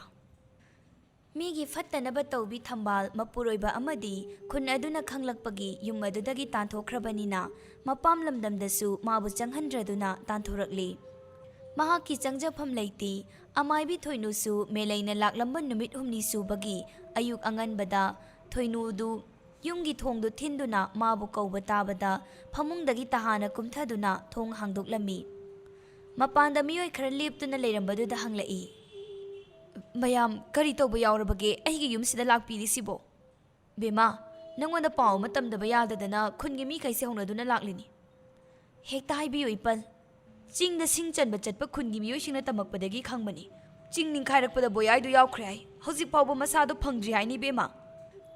ꯃꯤꯒꯤ ꯐꯠꯇꯅꯕ ꯇꯧꯕꯤ ꯊꯝꯕꯥꯜ ꯃꯄꯨꯔꯣꯏꯕ ꯑꯃꯗꯤ ꯈꯨꯟ ꯑꯗꯨꯅ ꯈꯪꯂꯛꯄꯒꯤ ꯌꯨꯝ ꯑꯗꯨꯗꯒꯤ ꯇꯥꯟꯊꯣꯛꯈ꯭ꯔꯕꯅꯤꯅ, ꯃꯄꯥꯝ ꯂꯝꯗꯝꯗꯁꯨ ꯃꯥꯕꯨ ꯆꯪꯍꯟꯗ꯭ꯔꯗꯨꯅ ꯇꯥꯟꯊꯣꯔꯛꯂꯤ꯫ ꯃꯍꯥꯛꯀꯤ ꯆꯪꯖꯐꯝ ꯂꯩꯇꯦ꯫ ꯑꯃꯥꯏꯕꯤ ꯊꯣꯏꯅꯨꯁꯨ ꯃꯦꯂꯩꯅ ꯂꯥꯛꯂꯝꯕ ꯅꯨꯃꯤꯠ ꯍꯨꯝꯅꯤ ꯁꯨꯕꯒꯤ ꯑꯌꯨꯛ ꯑꯉꯟꯕꯗ ꯊꯣꯏꯅꯨꯗꯨ ꯌꯨꯝꯒꯤ ꯊꯣꯡꯗꯨ ꯊꯤꯟꯗꯨꯅ ꯃꯥꯕꯨ ꯀꯧꯕ ꯇꯥꯕꯗ ꯐꯃꯨꯡꯗꯒꯤ ꯇꯍꯥꯅ ꯀꯨꯝꯊꯗꯨꯅ ꯊꯣꯡ ꯍꯥꯡꯗꯣꯛꯂꯝꯃꯤ꯫ ꯃꯄꯥꯟꯗ ꯃꯤꯑꯣꯏ ꯈꯔ ꯂꯦꯞꯇꯨꯅ ꯂꯩꯔꯝꯕꯗꯨꯗ ꯍꯪꯂꯛꯏ, "ꯃꯌꯥꯝ ꯀꯔꯤ ꯇꯧꯕ ꯌꯥꯎꯔꯕꯒꯦ ꯑꯩꯒꯤ ꯌꯨꯝꯁꯤꯗ ꯂꯥꯛꯄꯤꯔꯤꯁꯤꯕꯣ?" "ꯕꯦꯝꯃ, ꯅꯪꯉꯣꯟꯗ ꯄꯥꯎ ꯑꯃ ꯇꯝꯗꯕ ꯌꯥꯗꯗꯅ ꯈꯨꯟꯒꯤ ꯃꯤꯈꯩꯁꯦ ꯍꯧꯅꯗꯨꯅ ꯂꯥꯛꯂꯤꯅꯤ꯫" "ꯍꯦꯛꯇ ꯍꯥꯏꯕꯤꯌꯨ ꯏꯄꯜ꯫" "ꯆꯤꯡꯗ ꯁꯤꯡ ꯆꯟꯕ ꯆꯠꯄ ꯈꯨꯟꯒꯤ ꯃꯤꯑꯣꯏꯁꯤꯡꯅ ꯇꯝꯃꯛꯄꯗꯒꯤ ꯈꯪꯕꯅꯤ꯫ ꯆꯤꯡ ꯅꯤꯡꯈꯥꯏꯔꯛꯄꯗ ꯕꯣꯌꯥꯏꯗꯨ ꯌꯥꯎꯈ꯭ꯔꯦ ꯍꯥꯏ꯫ ꯍꯧꯖꯤꯛ ꯐꯥꯎꯕ ꯃꯁꯥꯗꯣ ꯐꯪꯗ꯭ꯔꯤ ꯍꯥꯏꯅꯤ ꯏꯕꯦꯝꯃ꯫"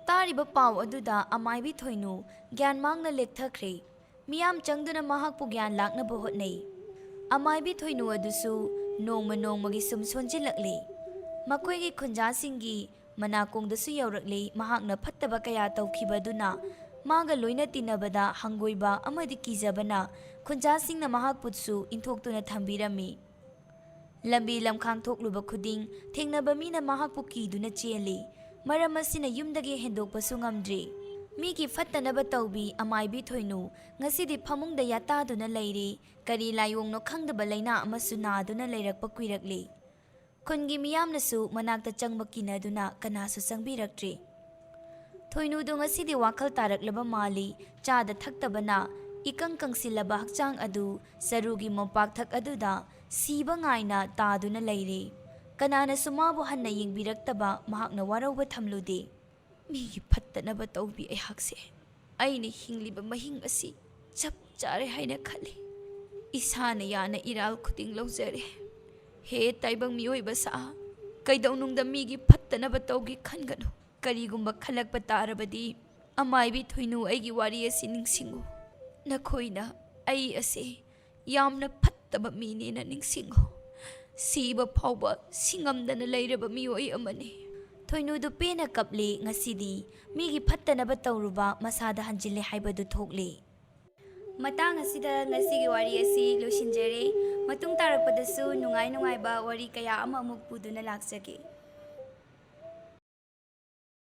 ꯇꯥꯔꯤꯕ ꯄꯥꯎ ꯑꯗꯨꯗ ꯑꯃꯥꯏꯕꯤ ꯊꯣꯏꯅꯨ ꯒ꯭ꯌꯥꯟ ꯃꯥꯡꯅ ꯂꯦꯛꯊꯈ꯭ꯔꯦ꯫ ꯃꯤꯌꯥꯝ ꯆꯪꯗꯨꯅ ꯃꯍꯥꯛꯄꯨ ꯒ꯭ꯌꯥꯟ ꯂꯥꯛꯅꯕ ꯍꯣꯠꯅꯩ꯫ ꯑꯃꯥꯏꯕꯤ ꯊꯣꯏꯅꯨ ꯑꯗꯨꯁꯨ ꯅꯣꯡꯃ ꯅꯣꯡꯃꯒꯤ ꯁꯨꯝ ꯁꯣꯟꯖꯤꯜꯂꯛꯂꯤ꯫ ꯃꯈꯣꯏꯒꯤ ꯈꯨꯟꯖꯥꯁꯤꯡꯒꯤ ꯃꯅꯥꯀꯣꯡꯗꯁꯨ ꯌꯧꯔꯛꯂꯤ꯫ ꯃꯍꯥꯛꯅ ꯐꯠꯇꯕ ꯀꯌꯥ ꯇꯧꯈꯤꯕꯗꯨꯅ ꯃꯥꯒ ꯂꯣꯏꯅ ꯇꯤꯟꯅꯕꯗ ꯍꯪꯒꯣꯏꯕ ꯑꯃꯗꯤ ꯀꯤꯖꯕꯅ ꯈꯨꯟꯖꯥꯁꯤꯡꯅ ꯃꯍꯥꯛꯄꯨꯁꯨ ꯏꯟꯊꯣꯛꯇꯨꯅ ꯊꯝꯕꯤꯔꯝꯃꯤ꯫ ꯂꯝꯕꯤ ꯂꯝꯈꯥꯡ ꯊꯣꯛꯂꯨꯕ ꯈꯨꯗꯤꯡ ꯊꯦꯡꯅꯕ ꯃꯤꯅ ꯃꯍꯥꯛꯄꯨ ꯀꯤꯗꯨꯅ ꯆꯦꯜꯂꯤ꯫ ꯃꯔꯝ ꯑꯁꯤꯅ ꯌꯨꯝꯗꯒꯤ ꯍꯦꯟꯗꯣꯛꯄꯁꯨ ꯉꯝꯗ꯭ꯔꯤ꯫ ꯃꯤꯒꯤ ꯐꯠꯇꯅꯕ ꯇꯧꯕꯤ ꯑꯃꯥꯏꯕꯤ ꯊꯣꯏꯅꯨ ꯉꯁꯤꯗꯤ ꯐꯃꯨꯡꯗ ꯌꯥꯇꯥꯗꯨꯅ ꯂꯩꯔꯤ꯫ ꯀꯔꯤ ꯂꯥꯏꯑꯣꯡꯅꯣ ꯈꯪꯗꯕ ꯂꯥꯏꯅꯥ ꯑꯃꯁꯨ ꯅꯥꯗꯨꯅ ꯂꯩꯔꯛꯄ ꯀꯨꯏꯔꯛꯂꯤ꯫ ꯈꯨꯟꯒꯤ ꯃꯤꯌꯥꯝꯅꯁꯨ ꯃꯅꯥꯛꯇ ꯆꯪꯕ ꯀꯤꯅꯗꯨꯅ ꯀꯅꯥꯁꯨ ꯆꯪꯕꯤꯔꯛꯇ꯭ꯔꯤ꯫ ꯊꯣꯏꯅꯨꯗꯨ ꯉꯁꯤꯗꯤ ꯋꯥꯈꯜ ꯇꯥꯔꯛꯂꯕ ꯃꯥꯜꯂꯤ꯫ ꯆꯥꯗ ꯊꯛꯇꯕꯅ ꯏꯀꯪ ꯀꯪꯁꯤꯜꯂꯕ ꯍꯛꯆꯥꯡ ꯑꯗꯨ ꯆꯔꯨꯒꯤ ꯃꯣꯝꯄꯥꯛꯊꯛ ꯑꯗꯨꯗ ꯁꯤꯕ ꯉꯥꯏꯅ ꯇꯥꯗꯨꯅ ꯂꯩꯔꯦ꯫ ꯀꯅꯥꯅꯁꯨ ꯃꯥꯕꯨ ꯍꯟꯅ ꯌꯦꯡꯕꯤꯔꯛꯇꯕ ꯃꯍꯥꯛꯅ ꯋꯥꯔꯧꯕ ꯊꯝꯂꯨꯗꯦ꯫ "ꯃꯤꯒꯤ ꯐꯠꯇꯅꯕ ꯇꯧꯕꯤ ꯑꯩꯍꯥꯛꯁꯦ ꯑꯩꯅ ꯍꯤꯡꯂꯤꯕ ꯃꯍꯤꯡ ꯑꯁꯤ ꯆꯞ ꯆꯥꯔꯦ ꯍꯥꯏꯅ ꯈꯜꯂꯤ꯫ ꯏꯁꯥꯅ ꯌꯥꯅ ꯏꯔꯥꯜ ꯈꯨꯗꯤꯡ ꯂꯧꯖꯔꯦ꯫ ꯍꯦ ꯇꯥꯏꯕꯪ ꯃꯤꯑꯣꯏꯕ ꯁꯥ, ꯀꯩꯗꯧꯅꯨꯡꯗ ꯃꯤꯒꯤ ꯐꯠꯇꯅꯕ ꯇꯧꯒꯦ ꯈꯟꯒꯅꯨ꯫ ꯀꯔꯤꯒꯨꯝꯕ ꯈꯜꯂꯛꯄ ꯇꯥꯔꯕꯗꯤ ꯑꯃꯥꯏꯕꯤ ꯊꯣꯏꯅꯨ, ꯑꯩꯒꯤ ꯋꯥꯔꯤ ꯑꯁꯤ ꯅꯤꯡꯁꯤꯡꯉꯨ꯫ ꯅꯈꯣꯏꯅ ꯑꯩ ꯑꯁꯤ ꯌꯥꯝꯅ ꯐꯠꯇꯕ ꯃꯤꯅꯦꯅ ꯅꯤꯡꯁꯤꯡꯉꯨ꯫ ꯁꯤꯕ ꯐꯥꯎꯕ ꯁꯤꯉꯝꯗꯅ ꯂꯩꯔꯕ ꯃꯤꯑꯣꯏ ꯑꯃꯅꯤ꯫ ꯊꯣꯏꯅꯨꯗꯨ ꯄꯦꯟꯅ ꯀꯞꯂꯦ꯫ ꯉꯁꯤꯗꯤ ꯃꯤꯒꯤ ꯐꯠꯇꯅꯕ ꯇꯧꯔꯨꯕ ꯃꯁꯥꯗ ꯍꯟꯖꯤꯜꯂꯦ ꯍꯥꯏꯕꯗꯨ ꯊꯣꯛꯂꯦ꯫ ꯃꯇꯥꯡ ꯑꯁꯤꯗ ꯉꯁꯤꯒꯤ ꯋꯥꯔꯤ ꯑꯁꯤ ꯂꯣꯏꯁꯤꯟꯖꯔꯦ꯫ ꯃꯇꯨꯡ ꯇꯥꯔꯛꯄꯗꯁꯨ ꯅꯨꯡꯉꯥꯏ ꯅꯨꯡꯉꯥꯏꯕ ꯋꯥꯔꯤ ꯀꯌꯥ ꯑꯃ ꯑꯃꯨꯛ ꯄꯨꯗꯨꯅ ꯂꯥꯛꯆꯒꯦ꯫